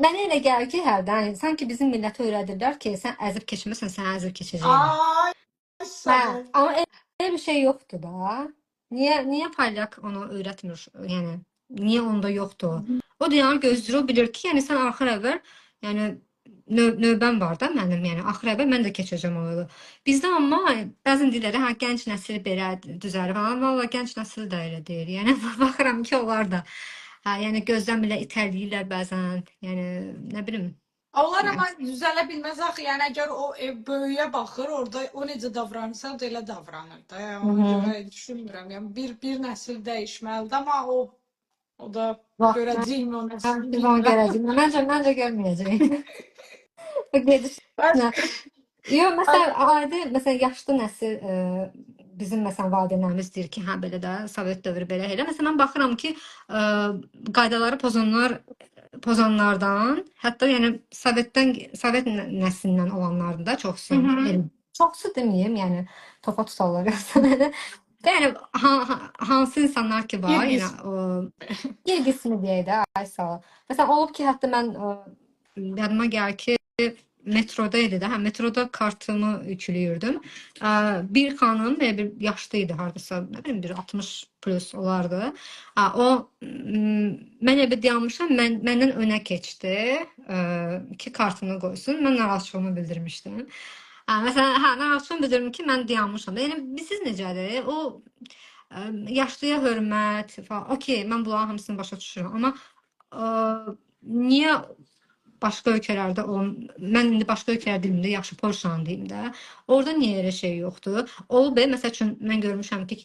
Mənə elə gəlir ki, hərdən, yəni, sanki bizim millətə öyrədirlər ki, sən əzib keçməsən, səni əzib keçəcəklər. Ay, Hə, sağ ol. amma elə bir şey yoxdur da. Niyə polyak onu öyrətmir? Yəni niyə onda yoxdur? O dünyanı gözləyir, o bilir ki, yəni sən axır əvvəl, yəni növbəm var da mənim, yəni axır əvvəl mən də keçəcəm o yolu. Bizdə amma bəzən deyirlər, hə gənc nəsil belə düzəlir falan. Valla gənc nəsil də elə deyil. Yəni baxıram ki, onlar da hə, yəni gözdən belə itələyirlər bəzən. Yəni nə bilim. Onlar Yəni. amma düzələ bilməz axı. Yəni əgər o böyüyə baxır, orada o necə davranırsa, o da elə davranır da. Yəni ona görə düşünmürəm. Yəni bir nəsil dəyişməlidir, amma o da Vaxt görəcəyik o nəsli biz onu bilmirəm. görəcəyik. Məncə görməyəcəyik. Bu gedişlə. Yox, məsələn, adi, məsələn, yaşlı nəsil bizim məsələn valideynlərimiz deyir ki, hə belə də Sovet dövrü belə elə. Məsələn, mən baxıram ki, qaydaları pozanlardan, hətta yəni Sovet nəslindən olanların da çoxsu, elə çoxsu deməyim, yəni topa tutarlar yoxsa məni. Yəni hansı insanlar ki var, Bir yəni qismi. o bir qismi deyək də, ay sağ ol. Məsələn, olub ki, hətta mən yadıma gəlir ki, metroda idi də, hə, metroda kartımı yükləyirdim. Bir xanım elə bir yaşlı idi hardasa, nə bilim bir 60 plus olardı. O mən elə bir dayanmışam, məndən önə keçdi ki, kartını qoysun. Mən narahatçılığımı bildirmişdim. Məsələn, hə, narahatçılığımı bildirdim ki, mən dayanmışam. Yəni siz necədir? O yaşlıya hörmət falan. Okey, mən bunların hamısını başa düşürəm, amma niyə başqa ölkələrdə mən indi başqa ölkələr deyim də, yaxşı Polşanı deyim də. Orada niyə elə şey yoxdur? Olub, məsəl üçün mən görmüşəm ki,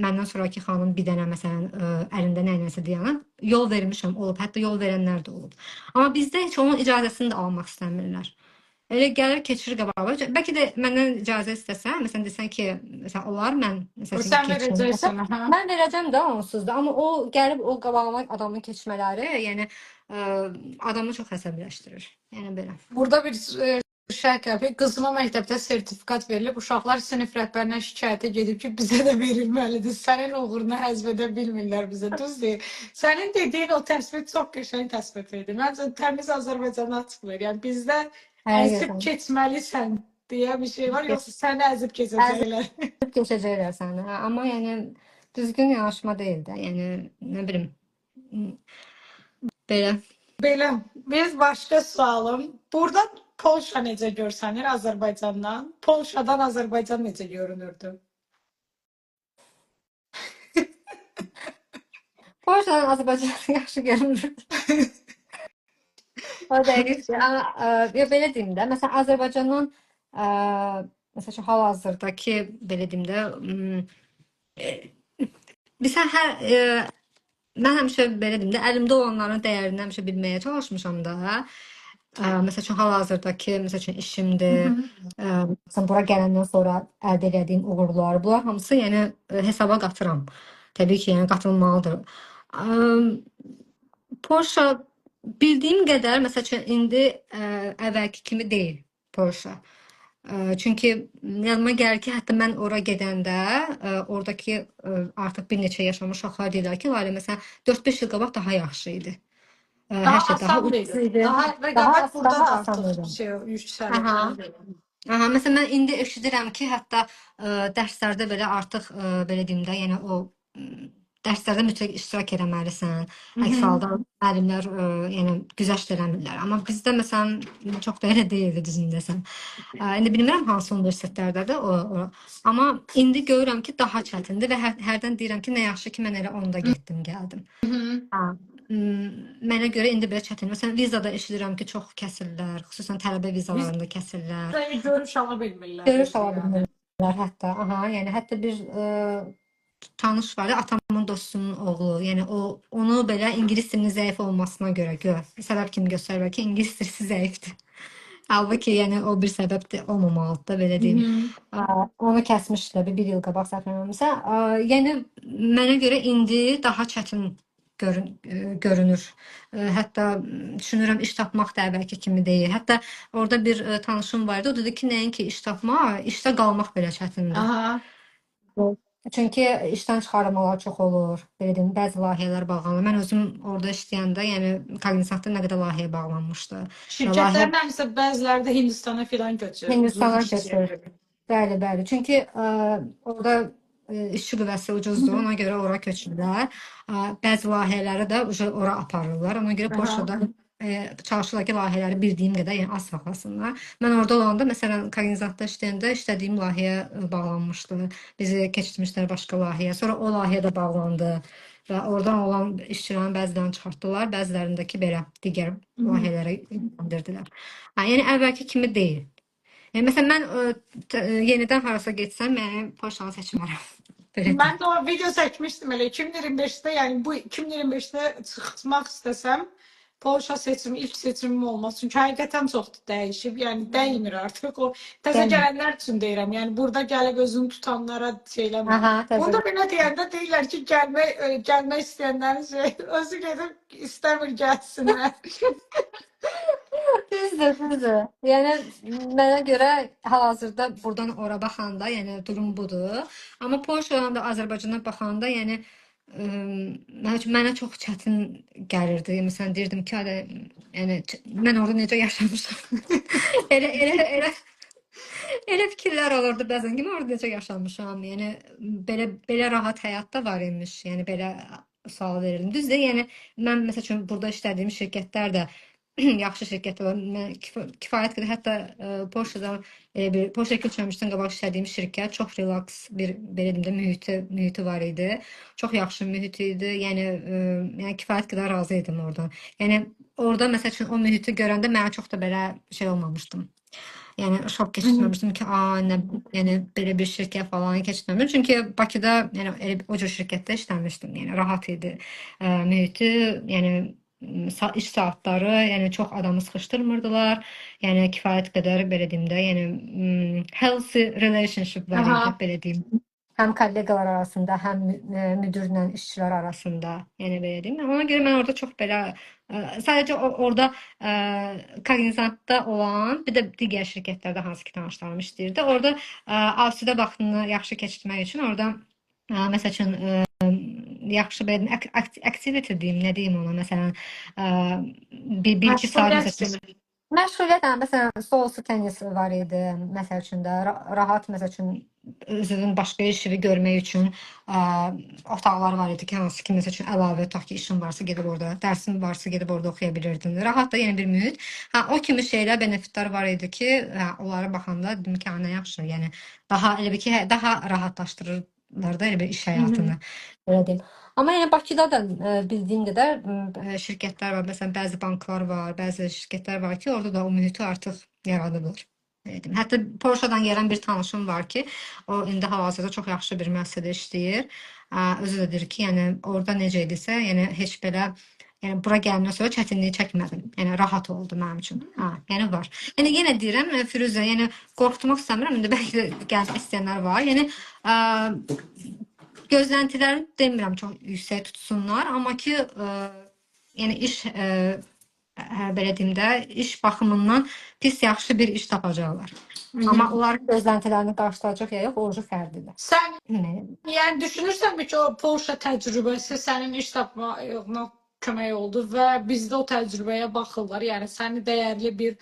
məndən sonrakı xanım bir dənə məsələn əlində nə nəsə dayanan yol vermişəm, olub. Hətta yol verənlər də olub. Amma bizdə heç onun icazəsini də almaq istəmirlər. Elə gəlir, keçir qabağa. Bəlkə də məndən icazə istəsən, məsələn desən ki, məsələn olar mən məsəl üçün Sən keçim. verəcəksən, hə? Mən verəcəm də onsuz da, amma o gəlib o qabağıma adamın keçmələri, yəni adamı çox əsəbləşdirir. Yəni belə. Burada bir şərh. Qızıma məktəbdə sertifikat verilib, uşaqlar sinif rəhbərinə şikayətə gedib ki, bizə də verilməlidir. Sənin uğurunu həzm edə bilmirlər bizə. Düz deyir. Sənin dediyin o təsvir çox qəşəng təsvir idi. Məncə təmiz Azərbaycanı açıqlayır. Yəni bizdə əzib Həqiqətən. keçməlisən deyə bir şey var, yoxsa səni əzib keçəcəklər. Əzib keçəcəklər səni. Hə, amma yəni düzgün yanaşma deyil də. Yəni nə bilim. Belə. Belə, bir başqa sualım. Burada Polşa necə görsənir Azərbaycandan? Polşadan Azərbaycan necə görünürdü? Polşadan Azərbaycan yaxşı görünür. O dəqiq. Amma ya belə deyim də, məsələn Azərbaycandan məsəl üçün hal-hazırdakı belə deyim də, bilirsən hər mən həmişə belə deyim də, əlimdə olanların dəyərini həmişə bilməyə çalışmışam da. Məsəl üçün hal-hazırdakı məsəl üçün işimdir. Məsələn bura gələndən sonra əldə elədiyim uğurlar, bunlar hamısı yəni hesaba qatıram. Təbii ki, yəni qatılmalıdır. Polşa bildiyim qədər məsəl üçün indi əvvəlki kimi deyil Polşa. Çünki yadıma gəlir ki, hətta mən ora gedəndə oradakı artıq bir neçə yaşamış uşaqlar deyirlər ki, Lalə, məsələn 4-5 il qabaq daha yaxşı idi. Hər Daha şey daha asan ucuz idi. idi. Daha Daha rəqabət burada daha da asan artıq idi. şey yüksəlir. Aha. Aha, məsələn mən indi eşidirəm ki, hətta dərslərdə belə artıq belə deyim də, yəni o dərslərdə mütləq iştirak eləməlisən. Əks halda müəllimlər yəni güzəşt eləmirlər. Amma bizdə məsələn çox da elə deyildi düzünü desəm. İndi bilmirəm hansı universitetlərdədir o. Amma indi görürəm ki, daha çətindir və hərdən deyirəm ki, nə yaxşı ki, mən elə onda getdim, gəldim. Ha. Mənə görə indi belə çətin. Məsələn, vizada eşidirəm ki, çox kəsirlər, xüsusən tələbə vizalarında kəsirlər. Vizayı görüş ala bilmirlər. Görüş ala bilmirlər hətta. Aha, yəni hətta bir tanış var, atamın dostunun oğlu. Yəni o onu belə ingilis dilinin zəif olmasına görə səbəb kimi göstərirlər ki, ingilis dili zəifdir. Halbuki yəni o bir səbəbdir olmamalıdır da belə deyim. Onu kəsmişdilər bir il qabaq səhv eləmirəmsə. Yəni mənə görə indi daha çətin görünür. Hətta düşünürəm iş tapmaq da əvvəlki kimi deyil. Hətta orada bir tanışım var idi. O dedi ki, nəinki iş tapmaq, işdə qalmaq belə çətindir. Aha. Çünki işdən çıxarılmalar çox olur. Belə deyim, bəzi layihələr bağlanır. Mən özüm orada işləyəndə, yəni Cognizantda nə qədər layihə bağlanmışdı. Şirkətlərin həmsə bəziləri də Hindistana filan köçür. Hindistana köçür. Bəli, bəli. Çünki orada işçi qüvvəsi ucuzdur, ona görə ora köçürlər. Bəzi layihələri də ora aparırlar. Ona görə Polşada çalışırlar ki, layihələri bildiyim qədər, yəni az saxlasınlar. Mən orada olanda, məsələn, Cognizantda işləyəndə işlədiyim layihə bağlanmışdı. Bizi keçirmişlər başqa layihəyə. Sonra o layihə də bağlandı və oradan olan işçilərin bəzilərini çıxartdılar, bəzilərindəki belə digər layihələrə yönləndirdilər. Yəni əvvəlki kimi deyil. Yəni, məsələn, mən yenidən harasa getsəm, yəni Polşanı seçmərəm. Mən də o video çəkmişdim elə 2025-də, yəni bu 2025-də çıxmaq istəsəm, Polşa seçimi ilk seçimim olmaz. Çünki həqiqətən çox dəyişib, yəni dəymir artıq o. Təzə gələnlər üçün deyirəm, yəni burada gəlib özünü tutanlara şey eləmir. Bunu da belə deyəndə deyirlər ki, gəlmək istəyənlərin şey, özü gedib istəmir gəlsinlər. Düzdür, düzdür. Yəni mənə görə hal-hazırda buradan ora baxanda, yəni durum budur. Amma Polşadan da Azərbaycana baxanda, yəni mənə çox çətin gəlirdi. Məsələn, deyirdim ki, yəni mən orada necə yaşamışam. Elə fikirlər olurdu bəzən ki, mən orada necə yaşamışam. Yəni belə rahat həyat da var imiş. Yəni belə sual verirdim. Düzdür, yəni mən məsəl üçün burada işlədiyim şirkətlər də yaxşı şirkətlər var. Mən kifayət qədər hətta Polşadan elə bir Polşaya köçməmişdən qabaq işlədiyim şirkət çox relaks bir belə deyim də mühiti var idi. Çox yaxşı mühit idi. Yəni yəni kifayət qədər razı idim oradan. Yəni orada məsəl üçün o mühiti görəndə mənə çox da belə şey olmamışdım. Yəni şok keçirməmişdim ki, nə, yəni belə bir şirkət falan keçirməmişdim. Çünki Bakıda yəni elə o cür şirkətdə işləmişdim. Yəni rahat idi mühiti, yəni iş saatları, yəni çox adamı sıxışdırmırdılar. Yəni kifayət qədər belə deyim də, yəni healthy relationship var idi, belə deyim. Həm kolleqalar arasında, həm müdirlə işçilər arasında, yəni belə deyim. Ona görə mən orada çox belə sadəcə orada Cognizantda olan, bir də digər şirkətlərdə hansı ki tanışlarım işləyirdi. Orada asudə vaxtını yaxşı keçirmək üçün orada məsəl üçün yaxşı belə activity deyim, nə deyim ona, məsələn, bir iki saat Məşğuliyyət məsəl üçün kimi. Məşğuliyyət, hə, məsələn, stolüstü tenis var idi, məsəl üçün də rahat, məsəl üçün özünün başqa işini görmək üçün otaqlar var idi ki, hansı ki, məsəl üçün əlavə otaq ki, işin varsa gedib orada, dərsin varsa gedib orada oxuya bilirdin. Rahat da yəni bir mühit. Hə, o kimi şeylər, benefitlər var idi ki, hə, onlara baxanda dedim ki, hə, nə yaxşı, yəni daha elə bir ki, hə, daha rahatlaşdırırlar da elə bir iş həyatını. Belə deyim. Amma yəni Bakıda da bildiyim qədər şirkətlər var, məsələn, bəzi banklar var, bəzi şirkətlər var ki, orada da o mühiti artıq yaradıblar. Belə deyim. Hətta Polşadan gələn bir tanışım var ki, o indi hal-hazırda çox yaxşı bir müəssisədə işləyir. Özü də deyir ki, yəni orada necə idisə, yəni heç belə yəni bura gələndən sonra çətinlik çəkmədim. Yəni rahat oldu mənim üçün. Hə, yəni var. Yəni yenə deyirəm, Firuzə, yəni qorxutmaq istəmirəm. İndi bəlkə də gəlmək istəyənlər var. Yəni gözləntilərini demirəm çox yüksək tutsunlar, amma ki, yəni iş belə deyim də, iş baxımından pis yaxşı bir iş tapacaqlar. Amma onların gözləntilərini qarşılayacaq ya yox, o fərqlidir. Sən Yəni, yəni düşünürsənmi ki, o Polşa təcrübəsi sənin iş tapmağına kömək oldu və bizdə o təcrübəyə baxırlar. Yəni səni dəyərli bir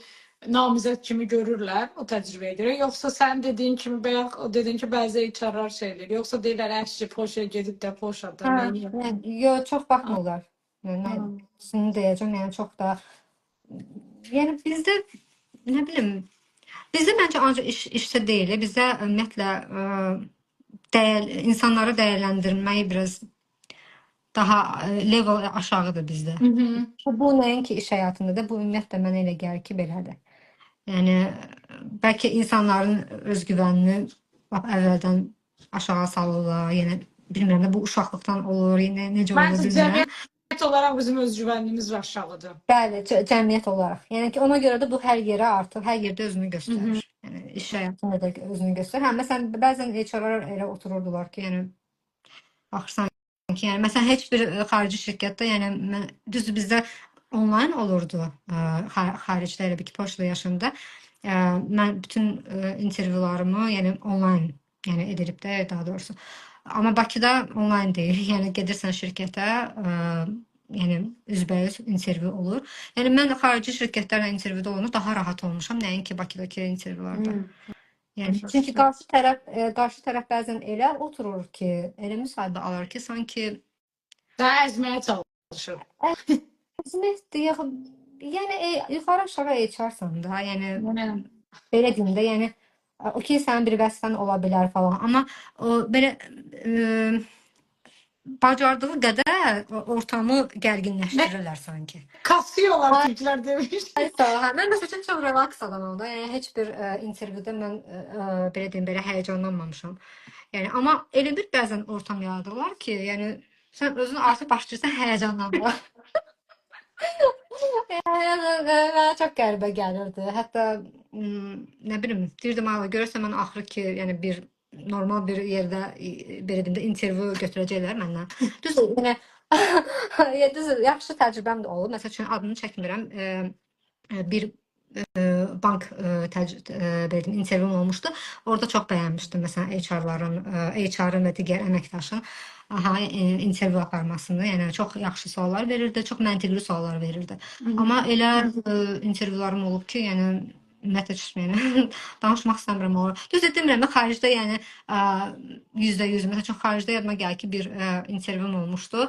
namizəd kimi görürlər o təcrübəyə görə. Yoxsa sən dediyin kimi bayaq o dedin ki, bəzi HR-lar şey eləyir. Yoxsa deyirlər, əşi Polşaya gedib də Polşada hə, nə edir? yəni, yox, çox baxmırlar. Yəni, nə deyəcəm, yəni çox da yəni bizdə nə bilim, bizdə məncə ancaq işdə deyil, bizdə ümumiyyətlə insanları dəyərləndirmək biraz daha level aşağıdır bizdə. Bu nəinki iş həyatında da, bu ümumiyyətlə mənə elə gəlir ki, belədir. Yəni bəlkə insanların özgüvənini lap əvvəldən aşağı salırlar. Yəni bilmirəm də bu uşaqlıqdan olur, yenə necə olur Məncə bilmirəm. cəmiyyət olaraq bizim özgüvənimiz aşağıdır. Bəli, cəmiyyət olaraq. Yəni ki, ona görə də bu hər yerə artıq hər yerdə özünü göstərir. Yəni iş həyatında da özünü göstərir. Hə, məsələn, bəzən HR-lar elə otururdular ki, yəni baxırsan ki, yəni məsələn heç bir xarici şirkətdə, yəni mən, düzdür bizdə onlayn olurdu, xaricdə elə bir ki, Polşada yaşayanda mən bütün intervyularımı yəni onlayn yəni edilib də daha doğrusu. Amma Bakıda onlayn deyil. Yəni gedirsən şirkətə, yəni üzbəüz intervyu olur. Yəni mən xarici şirkətlərlə intervyuda olanda daha rahat olmuşam, nəinki Bakıdakı intervyularda. Yəni Başa çünki düşdüm. qarşı tərəf bəzən elə oturur ki, elə müsahibə alır ki, sanki Daha əzməyə çalışır. Əzməkdir, yəni yuxarı aşağı HR-san da, yəni Yəni belə deyim də, yəni okey sənin bir vəsiqən ola bilər falan, amma o belə bacardığı qədər ortamı nə gərginləşdirirlər sanki. kasıyorlar Ay, türklər demiş. sağ ol. Hə, mən məsəl üçün çox relaks adamam da. Yəni heç bir intervyuda mən belə deyim, belə həyəcanlanmamışam. Yəni amma elə bir bəzən ortam yaradırlar ki, yəni sən özün artıq başlayırsan həyəcanlanmağa. Yəni mənə çox qəribə gəlirdi. Hətta nə bilim, deyirdim ala görürsən mən axırı ki, yəni bir normal bir yerdə belə deyim də intervyu götürəcəklər məndən. Düzdür, yəni ya düzdür, yaxşı təcrübəm də olub. Məsəl üçün adını çəkmirəm. Bir bank belə deyim, intervyum olmuşdu. Orada çox bəyənmişdim. Məsələn, HR-ların, HR-ın və digər əməkdaşın aha, intervyu aparmasını. Yəni çox yaxşı suallar verirdi, çox məntiqli suallar verirdi. Amma elə intervyularım olub ki, yəni ümumiyyətlə yəni danışmaq istəmirəm olur. Düzdür demirəm də xaricdə yəni %100 məsəl üçün xaricdə yadıma gəlir ki, bir intervyum olmuşdu.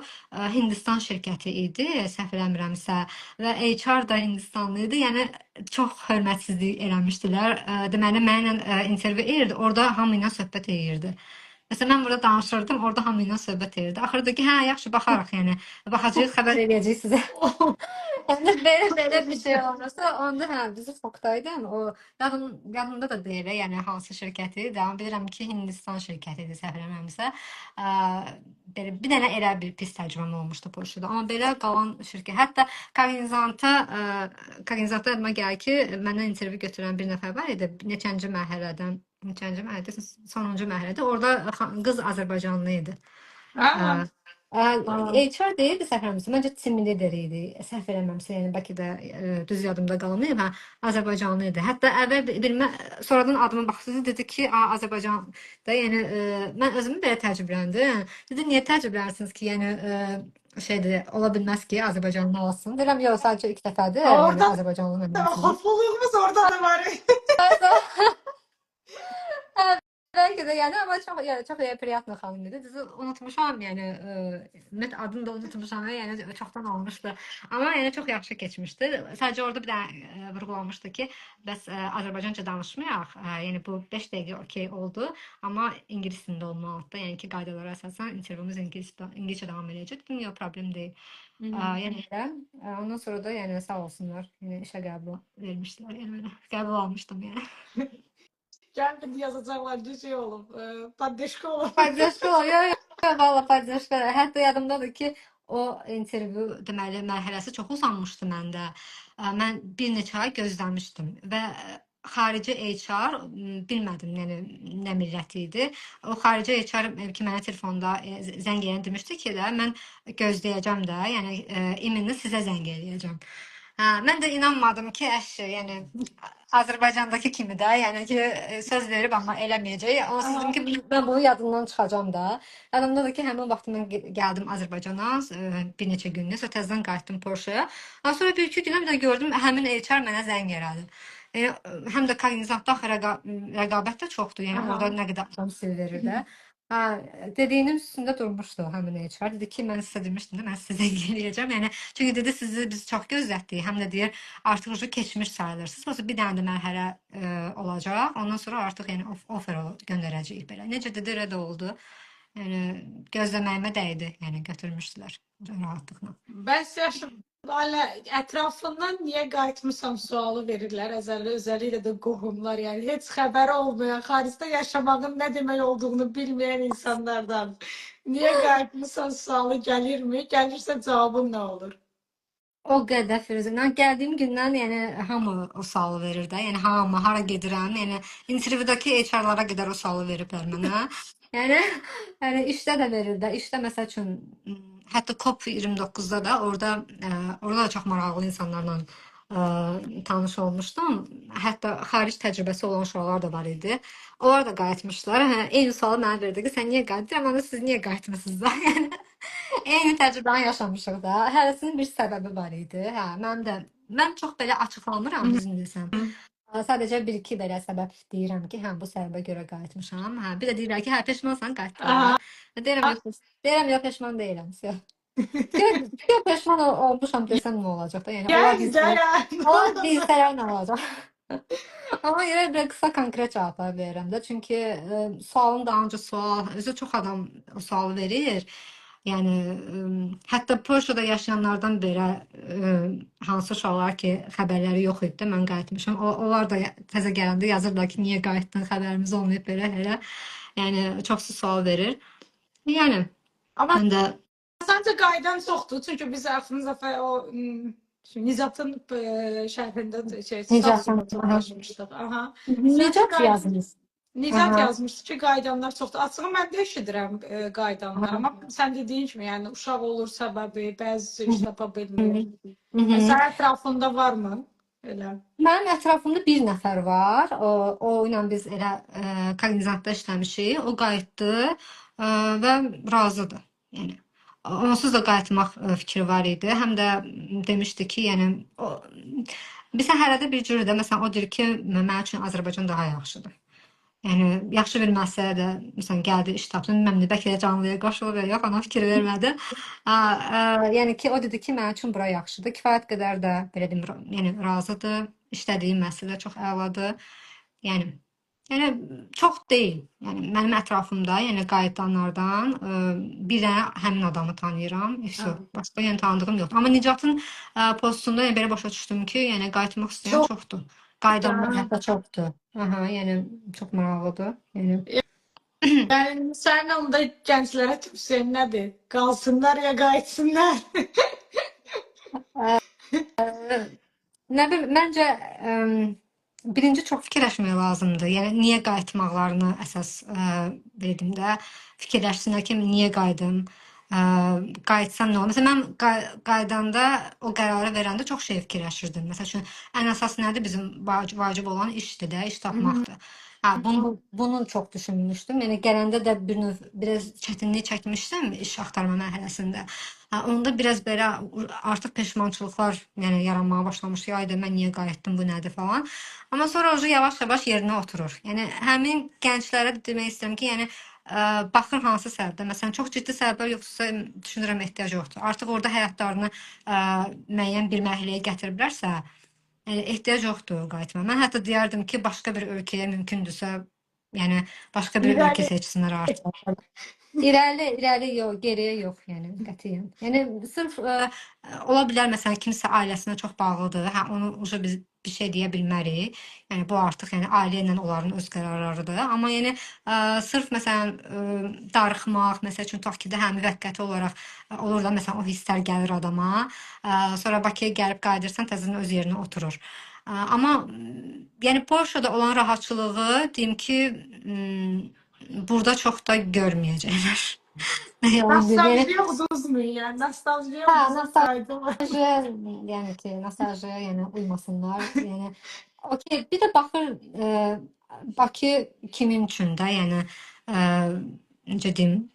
Hindistan şirkəti idi, səhv eləmirəmsə və HR da Hindistanlı idi. Yəni çox hörmətsizlik eləmişdilər. Deməli mənimlə intervyu edirdi. Orada hamı ilə söhbət eləyirdi. Məsələn, mən burada danışırdım, orada hamı ilə söhbət edirdi. Axırda ki, hə, yaxşı baxarıq, yəni baxacağıq, xəbər eləyəcəyik sizə. Yəni belə bir şey olmasa, onda hə, bizi şokdaydım. O yadımda da deyil, yəni hansı şirkəti idi. Amma bilirəm ki, Hindistan şirkəti idi, səhv eləmirəmsə. Belə bir dənə elə bir pis təcrübəm olmuşdu Polşada. Amma belə qalan şirkət, hətta Cognizant-a yadıma gəlir ki, məndən intervyu götürən bir nəfər var idi. Neçənci mərhələdən Neçənci mərhələdə? Sonuncu mərhələdə. Orada qız Azərbaycanlı idi. Aha. HR deyildi səhv eləmirəmsə. Məncə team leader idi. Səhv eləmirəmsə, yəni bəlkə də düz yadımda qalmayıb. Hə, Azərbaycanlı idi. Hətta əvvəl bilmə, sonradan adıma baxdı, dedi ki, "A, Azərbaycanda." Yəni mən özümü belə təəccübləndim. Dedi, "Niyə təəccüblənirsiniz ki, yəni şeydir, ola bilməz ki, Azərbaycanlı olsun." Deyirəm, "Yox, sadəcə ilk dəfədir. Yəni Orada Azərbaycanlı mənim." xofluğumuz orada da var. Bəlkə də yəni, amma çox yəni çox priyatlı xanım idi. Düzü unutmuşam, yəni ümumiyyətlə adını da unutmuşam, yəni çoxdan olmuşdu. Amma yəni çox yaxşı keçmişdi. Sadəcə orada bir də vurğulamışdı ki, bəs Azərbaycanca danışmayaq. Yəni bu 5 dəqiqə okey oldu, amma ingilis dilində olmalıdır. Yəni ki, qaydalara əsasən intervyumuz ingiliscə davam edəcək. Dedim, yox, problem deyil. Yəni elə. Ondan sonra da yəni sağ olsunlar, yəni işə qəbul vermişdilər. Yəni belə qəbul almışdım yəni. Gəl bir yazacaqlar ki, şey olub, poddeşka olub. Poddeşka olub. Yox, yox, valla poddeşka. Hətta yadımdadır ki, o intervyu deməli mərhələsi çox uzanmışdı məndə. Mən bir neçə ay gözləmişdim və xarici HR bilmədim, yəni nə milləti idi. O xarici HR ki, mənə telefonda zəng eləyən demişdi ki, də mən gözləyəcəm də, yəni iminlə sizə zəng eləyəcəm. Hə, mən də inanmadım ki, əşi, yəni Azərbaycandakı kimi də, yəni ki, söz verib amma eləməyəcək. Onsuz dedim ki, mən bunu yadımdan çıxacam da. Yadımdadır ki, həmin vaxt mən gəldim Azərbaycana bir neçə günlük, sonra təzədən qayıtdım Polşaya. Sonra bir-iki günə bir də gördüm, həmin HR mənə zəng elədi. Həm də Cognizantda axı rəqabət də çoxdur. Yəni orada nə qədər adam CV verir də. Hə, dediyinin üstündə durmuşdu həmin HR. Dedi ki, mən sizə demişdim də, mən sizə zəng eləyəcəm. Yəni çünki dedi sizi biz çox gözlətdik. Həm də deyir, artıq ucu keçmiş sayılırsınız. Prosta bir dənə də mərhələ olacaq. Ondan sonra artıq yəni offer göndərəcəyik belə. Necə dedi, elə də oldu. Yəni gözləməyimə dəydi. Yəni götürmüşdülər rahatlıqla. Bəs yaxşı, Ailə ətrafından niyə qayıtmısan sualı verirlər, özəlliklə də qohumlar, yəni heç xəbəri olmayan, xaricdə yaşamağın nə demək olduğunu bilməyən insanlardan niyə qayıtmısan sualı gəlirmi? Gəlirsə cavabın nə olur? O qədər Firuzə. Mən gəldiyim gündən yəni hamı o sualı verir də. Yəni hamı hara gedirəm, yəni intervyudakı HR-lara qədər o sualı veriblər mənə. Yəni işdə də verir də. İşdə məsəl üçün hətta COP29-da da orada orada da çox maraqlı insanlarla tanış olmuşdum. Hətta xaric təcrübəsi olan uşaqlar da var idi. Onlar da qayıtmışlar. Hə, eyni sualı mənə verdi ki, sən niyə qayıtdın? Amma siz niyə qayıtmısınız da? Yəni eyni təcrübəni yaşamışıq da. Hərəsinin bir səbəbi var idi. Hə, mən çox belə açıqlamıram, düzünü desəm. Sadəcə bir-iki belə səbəb deyirəm ki, hə, bu səbəbə görə qayıtmışam. Hə, bir də deyirlər ki, hə, peşmansan, qayıt da. Deyirəm, yox, deyirəm, yox, peşman deyiləm. Yox, peşman olmuşam desəm nə olacaq da? Yəni, onlar bilsələr nə olacaq? Amma yenə bir qısa konkret cavablar verirəm də. Çünki sualın dalınca sual, özü çox adam o sualı verir. Yəni, hətta Polşada yaşayanlardan belə hansı uşaqlar ki, xəbərləri yox idi də, mən qayıtmışam. Onlar da təzə gələndə yazırlar ki, niyə qayıtdın, xəbərimiz olmayıb belə elə. Yəni, çoxsu sual verir. Yəni, amma mən də... Səncə qayıdan çoxdur, çünki biz axırıncı dəfə o Nicatın şərhində danışmışdıq. Nicat yazmış. Nicat yazmışdı ki, qayıdanlar çoxdur. Açığı mən də eşidirəm qayıdanlar. Amma sən dediyin kimi, yəni uşaq olur səbəbi, bəzi iş tapa bilmir. Sənin ətrafında varmı? Elə. Mənim ətrafımda bir nəfər var. O ilə biz elə Cognizantda işləmişik. O qayıtdı və razıdır. Yəni onsuz da qayıtmaq fikri var idi. Həm də demişdi ki, yəni bizə hələ də bir cür də, məsələn, o deyir ki, mənim üçün Azərbaycan daha yaxşıdır. Yəni, yaxşı bir məsələ də, məsələn, gəldi, iş tapdı, bilməm nə, bəlkə də canlıya qoşulur və yox, ona fikir vermədi. Yəni ki, o dedi ki, mənim üçün bura yaxşıdır. Kifayət qədər də, belə deyim, yəni, razıdır. İşlədiyi məsələ çox əladır. Yəni, çox deyil. Yəni, mənim ətrafımda, yəni, qayıdanlardan bir dənə həmin adamı tanıyıram. Başqa, yəni, tanıdığım yoxdur. Amma Nicatın postunda yəni, belə başa düşdüm ki, yəni, qayıtmaq istəyən çoxdur. Qayıdanlar hətta çoxdur. Aha, yəni, çox maraqlıdır. Yəni sənin onda gənclərə tövsiyən nədir? Qalsınlar ya qayıtsınlar? Nə bilim, məncə Birinci çox fikirləşmək lazımdır. Yəni niyə qayıtmaqlarını əsas belə deyim də, fikirləşsinlər ki, niyə qayıdım? Qayıtsam nə olar? Məsələn, mən qayıdanda, o qərarı verəndə çox şey fikirləşirdim. Məsəl üçün, ən əsas nədir? Bizim vacib olan işdir də, iş tapmaqdır. Hə, bunu çox düşünmüşdüm. Yəni gələndə də bir növ biraz çətinlik çəkmişdim iş axtarma mərhələsində. Hə, onda biraz belə artıq peşmançılıqlar, yəni yaranmağa başlamışdı. Ay da mən niyə qayıtdım, bu nədir falan. Amma sonra o yavaş-yavaş yerinə oturur. Yəni həmin gənclərə də demək istəyirəm ki, yəni baxır hansı səbəbdə. Məsələn, çox ciddi səbəblər yoxdursa, düşünürəm ehtiyac yoxdur. Artıq orada həyatlarını müəyyən bir mərhələyə gətiriblərsə, yəni ehtiyac yoxdur qayıtmağa. Mən hətta deyərdim ki, başqa bir ölkəyə mümkündürsə, yəni başqa bir ölkə seçsinlər artıq. İrəli, irəli yox, geriyə yox, yəni qətiyyən. Yəni sırf ola bilər məsələn kimsə ailəsinə çox bağlıdır. Hə, onu uca biz bir şey deyə bilmərik. Yəni bu artıq yəni ailə ilə onların öz qərarlarıdır. Amma yəni sırf məsələn darıxmaq, məsəl üçün tutaq ki də hə müvəqqəti olaraq olur da məsələn o hisslər gəlir adama. Sonra Bakıya gəlib qayıdırsan təzədən öz yerinə oturur. Amma yəni Polşada olan rahatçılığı deyim ki, burada çox da görməyəcəklər. Nostaljiyə uduzmayın, yəni nostaljiyə uduzsaydı. Nostaljiyə, yəni ki, nostaljiyə yəni uymasınlar. Yəni okey, bir də baxır Bakı kimin üçün də, yəni necə deyim,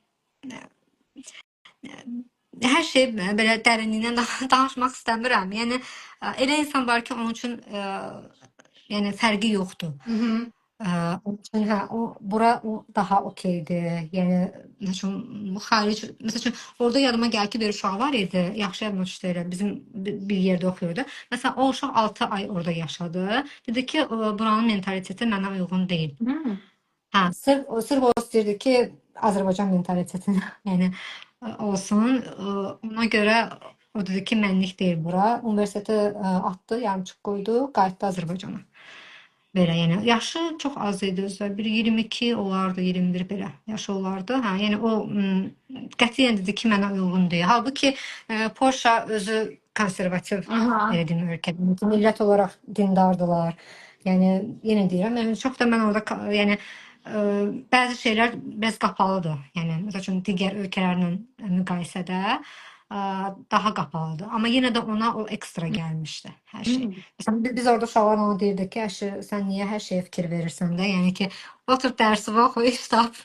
hər şey belə dərinliyinə danışmaq istəmirəm. Yəni elə insan var ki, onun üçün yəni fərqi yoxdur. Onun üçün hə, o bura o daha okeydir. Yəni məsəl üçün xaric, məsəl üçün orada yadıma gəlir ki, bir uşaq var idi. Yaxşı yadıma düşdü elə. Bizim bir yerdə oxuyurdu. Məsələn, o uşaq 6 ay orada yaşadı. Dedi ki, buranın mentaliteti mənə uyğun deyil. Hə, sırf o istəyirdi ki, Azərbaycan mentalitetini, yəni olsun. Ona görə o dedi ki, mənlik deyil bura. Universiteti atdı, yarımçıq qoydu, qayıtdı Azərbaycana. Belə, yəni yaşı çox az idi özü, bir 22 olardı, 21 belə yaşı olardı. Hə, yəni o qətiyyən dedi ki, mənə uyğun deyil. Halbuki Polşa özü konservativ, belə deyim, ölkədir. Millət olaraq dindardılar. Yəni yenə deyirəm, yəni çox da mən orada yəni bəzi şeylər biraz qapalıdır. Yəni məsəl üçün digər ölkələrlə müqayisədə daha qapalıdır. Amma yenə də ona o ekstra gəlmişdi hər şey. Məsələn, biz orada uşaqlar ona deyirdik ki, əşi, sən niyə hər şeyə fikir verirsən də? Yəni ki, otur dərsi oxu, iş tap.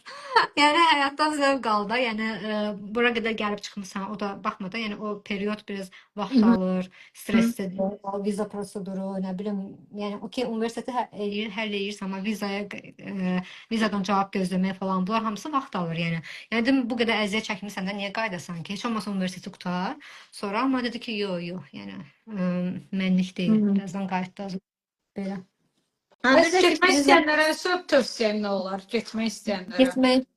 Yəni həyatdan zövq al da. Yəni bura qədər gəlib çıxmısan, o da baxma da, yəni o period biraz vaxt alır, stresslidir, viza proseduru, nə bilim, yəni okey, universiteti həll eləyirsən, amma vizaya vizadan cavab gözləmək falan, bunlar hamısı vaxt alır, yəni. Yəni dedim, bu qədər əziyyət çəkmisən də niyə qayıdasan ki? Heç olmasa universiteti qutar. Sonra amma dedi ki, yox, yox, yəni mənlik deyil. Birazdan qayıtdı belə. Bəs getmək istəyənlərə söz tövsiyən nə olar? Getmək istəyənlərə. Getmək.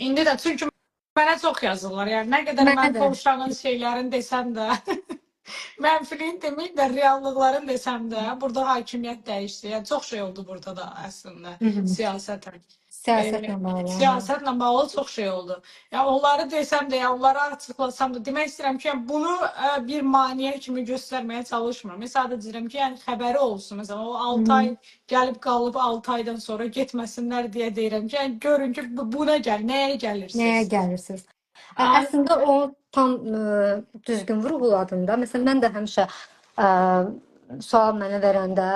İndi də çünki mənə çox yazırlar. Yəni nə qədər mən Polşanın şeylərini desəm də, mənfiliyin deməyim də, reallıqların desəm də, burada hakimiyyət dəyişdi. Yəni çox şey oldu burada da əslində siyasətən. Siyasətlə bağlı. Siyasətlə bağlı çox şey oldu. Yəni onları desəm də, yəni onları açıqlasam da, demək istəyirəm ki, yəni bunu bir maneə kimi göstərməyə çalışmıram. Mən sadəcə deyirəm ki, yəni xəbəri olsun. Məsələn, o 6 ay gəlib qalıb 6 aydan sonra getməsinlər deyə deyirəm ki, yəni görün ki, buna gəl, nəyə gəlirsiniz? Nəyə gəlirsiniz? Əslində o tam düzgün vurğuladın da. Məsələn, mən də həmişə sual mənə verəndə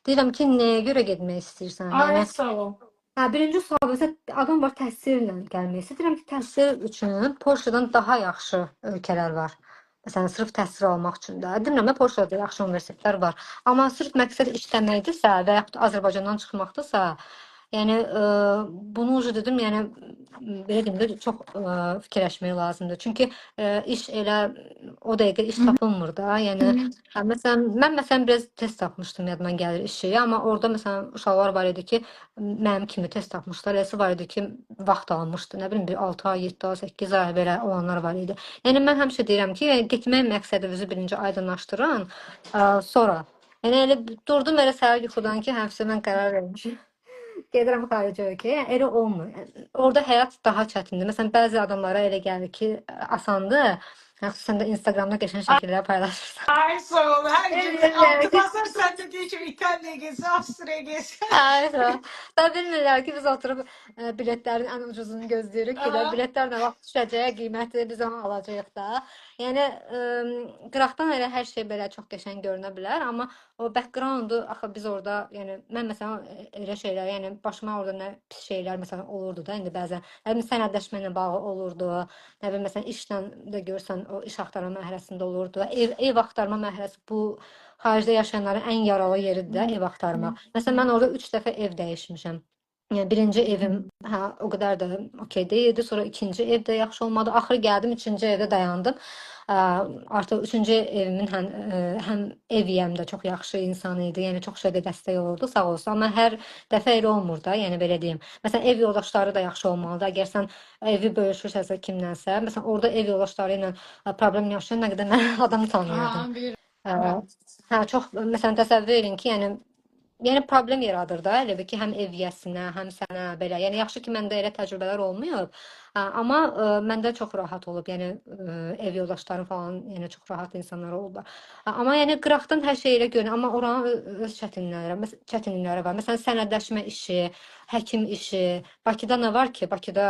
deyirəm ki, nəyə görə getmək istəyirsən? Ay, sağ ol. Hə, birinci sual, məsələn, adam var təhsillə gəlmək istəyir. Deyirəm ki, təhsil üçün Polşadan daha yaxşı ölkələr var. Məsələn, sırf təhsil almaq üçün də. Demirəm, Polşada yaxşı universitetlər var. Amma sırf məqsəd işləməkdirsə və yaxud Azərbaycandan çıxmaqdırsa, yəni bunu ucu dedim, yəni belə deyim də, çox fikirləşmək lazımdır. Çünki iş elə o dəqiqə iş tapılmır da. Yəni məsələn, mən məsələn biraz tez tapmışdım, yadıma gəlir işi, amma orada məsələn uşaqlar var idi ki, mənim kimi tez tapmışlar. Eləsi var idi ki, vaxt almışdı. Nə bilim bir 6 ay, 7 ay, 8 ay belə olanlar var idi. Yəni mən həmişə deyirəm ki, yəni, getmək məqsədinizi birinci aydınlaşdırın, sonra. Yəni elə durdum elə səhər yuxudan ki, həmsə mən qərar vermişim. Gedirəm xarici ölkəyə, yəni elə olmur. Yəni, orada həyat daha çətindir. Məsələn, bəzi adamlara elə gəlir ki, asandır. Xüsusən də Instagramda qəşəng şəkillər paylaşırsan. Ay sağ ol. Hər gün Bilmirlər altı ki, basar sən dediğin kimi İtalya'ya getsə, Avstriyaya getsə. ay sağ ol. Da bilmirlər ki, biz oturub biletlərin ən ucuzunu gözləyirik ki, də Aha. biletlər nə vaxt düşəcək, qiyməti biz onu alacağıq da. Yəni qıraqdan elə hər şey belə çox qəşəng görünə bilər, amma o background-u axı biz orada, yəni mən məsələn elə şeylər, yəni başıma orada nə pis şeylər məsələn olurdu da indi bəzən. Nə bilim sənədləşmə ilə bağlı olurdu. Nə bilim məsələn işlə də görsən o iş axtarma mərhələsində olurdu. Ev axtarma mərhələsi bu xaricdə yaşayanların ən yaralı yeridir də ev axtarmaq. Məsələn mən orada 3 dəfə ev dəyişmişəm. Yəni birinci evim hə o qədər də okey deyildi. Sonra ikinci ev də yaxşı olmadı. Axırı gəldim üçüncü evdə dayandım. Artıq üçüncü evimin həm ev yiyəm də çox yaxşı insan idi. Yəni çox şeydə dəstək olurdu, sağ olsun. Amma hər dəfə elə olmur da, yəni belə deyim. Məsələn ev yoldaşları da yaxşı olmalıdır. Əgər sən evi bölüşürsənsə kimlənsə, məsələn orada ev yoldaşları ilə problem yaşayan nə qədər mən adam tanıyırdım. Aha, bilirəm. Hə, çox məsələn təsəvvür edin ki, yəni problem yaradır da, elə bil ki, həm ev yiyəsinə, həm sənə belə. Yəni yaxşı ki, məndə elə təcrübələr olmayıb. Amma məndə çox rahat olub. Yəni ev yoldaşlarım falan, yəni çox rahat insanlar olublar. Amma yəni qıraqdan hər şey elə görünür, amma oranın öz çətinlikləri var. Məsələn, sənədləşmə işi, həkim işi. Bakıda nə var ki? Bakıda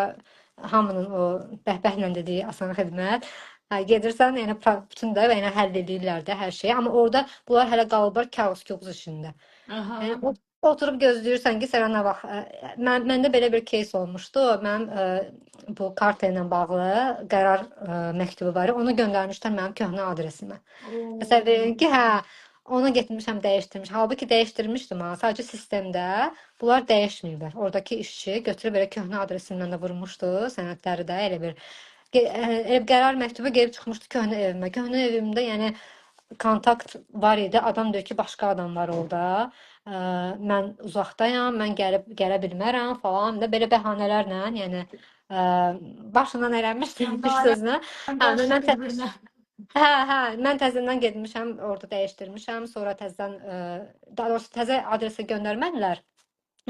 hamının o bəhbəhlə dediyi asan xidmət. Hə, gedirsən, yəni bütün də yəni həll edirlər də hər şeyi. Amma orada bunlar hələ qalıblar kağız işində. Aha. Yəni oturub gözləyirsən ki, sənə nə vaxt. Məndə belə bir case olmuşdu. Mənim bu karta ilə bağlı qərar məktubu var. Onu göndərmişlər mənim köhnə adresimə. Təsəvvür edin ki, hə, onu getmişəm, dəyişdirmişəm. Halbuki dəyişdirmişdim ha. Sadəcə sistemdə bunlar dəyişməyiblər. Oradakı işçi götürüb elə köhnə adresimdən də vurmuşdu sənədləri də elə bir elə bir qərar məktubu gəlib çıxmışdı köhnə evimə. Köhnə evimdə yəni kontakt var idi. Adam deyir ki, başqa adam var orada. Mən uzaqdayam, mən gələ bilmərəm falan da belə bəhanələrlə, yəni başından eləmişdim bir sözlə. Hə, mən bir-birinə. Hə, mən təzədən getmişəm, orada dəyişdirmişəm, sonra təzədən, daha doğrusu təzə adresə göndərmədilər.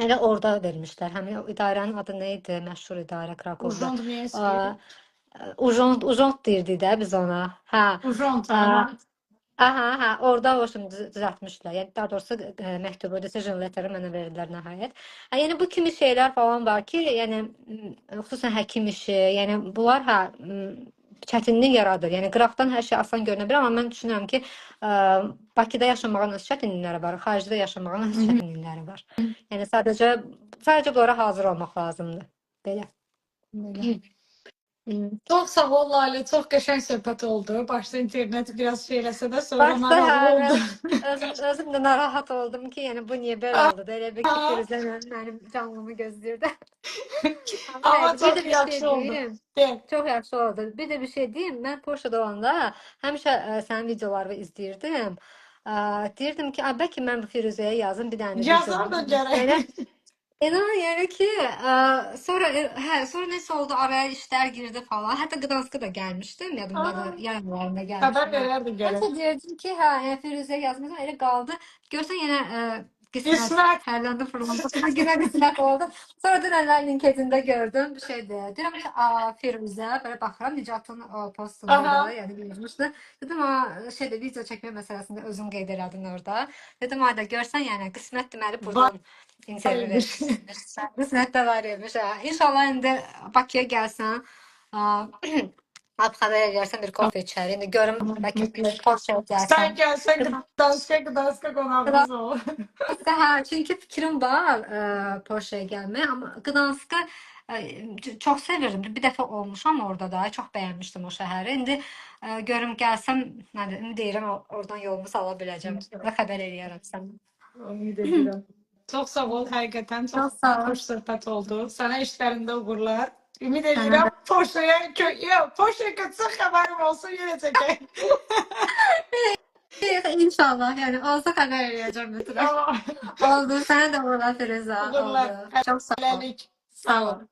Elə orada vermişlər. Həmin o idarənin adı nə idi? Məşhur idarə Krakovda. Urząd Miejski. Urząd deyirdik də biz ona. Hə. Urząd, aha. Aha, hə, orada o şimdi düzəltmişlər. Yəni daha doğrusu məktubu, decision letter'ı mənə verdilər nəhayət. Hə, yəni bu kimi şeylər falan var ki, yəni xüsusən həkim işi, yəni bunlar hə çətinlik yaradır. Yəni qıraqdan hər şey asan görünə bilər, amma mən düşünürəm ki, Bakıda yaşamağın öz çətinlikləri var, xaricdə yaşamağın öz çətinlikləri var. Yəni sadəcə bunlara hazır olmaq lazımdır. Belə. Belə. Çox sağ ol Lalə, çox qəşəng söhbət oldu. Başda internet biraz şey eləsə də sonra Başda maraqlı hə, oldu. özüm də narahat oldum ki, yəni bu niyə belə oldu da, elə bil ki, Firuzə mənim canlımı gözləyirdi. Amma bir çox də bir şey yaxşı oldu. deyim. De. Çox yaxşı oldu. Bir də bir şey deyim, mən Polşada olanda həmişə sənin videolarını izləyirdim. Deyirdim ki, bəlkə mən bu Firuzəyə yazım bir dənə video. Yazan da gərək. İnan yəni ki, sonra sonra nəsə oldu, araya işlər girdi falan. Hətta Gdanska da gəlmişdim, yadımdadır, yay aylarında Xəbər gəlmişdim. verərdim gərək. Hətta deyirdim ki, hə, yəni Firuzəyə yazmışam, elə qaldı. Görsən yenə qismət hərləndi fırlandı. Yenə qismət oldu. Sonra dünənlər LinkedIn-də gördüm, bir şeydir. Deyirəm ki, Firuzə, belə baxıram, Nicatın o postunda da, yəni yazmışdı. Dedim, şeydə video çəkmə məsələsində özüm qeyd elədin orada. Dedim, ayda görsən, yəni qismət deməli buradan intervyu verirsən. Qismət də var imiş. Hə. İnşallah indi Bakıya gəlsən, Ab xəbər eləyərsən, bir kofe içərik. İndi görüm, bəlkə Polşaya gəlsən. Sən gəlsən, Gdanska qonağımız ol. Gdanska, hə, çünki fikrim var Polşaya gəlmək, amma Gdanska çox sevirdim. Bir dəfə olmuşam orada da, çox bəyənmişdim o şəhəri. İndi görüm gəlsəm, nədir, ümid edirəm oradan yolumu sala biləcəm və xəbər eləyərəm sənə. Ümid edirəm. Çox sağ ol, həqiqətən çox xoş söhbət oldu. Sənə işlərində uğurlar. Ümid edirəm Polşaya kötsə xəbərim olsun, yenə çəkək. İnşallah, yəni olsa xəbər eləyəcəm mütləq. Oldu, sənə də uğurlar Firuzə. Uğurlar. Oldu. Çox sağ ol. Sağ ol.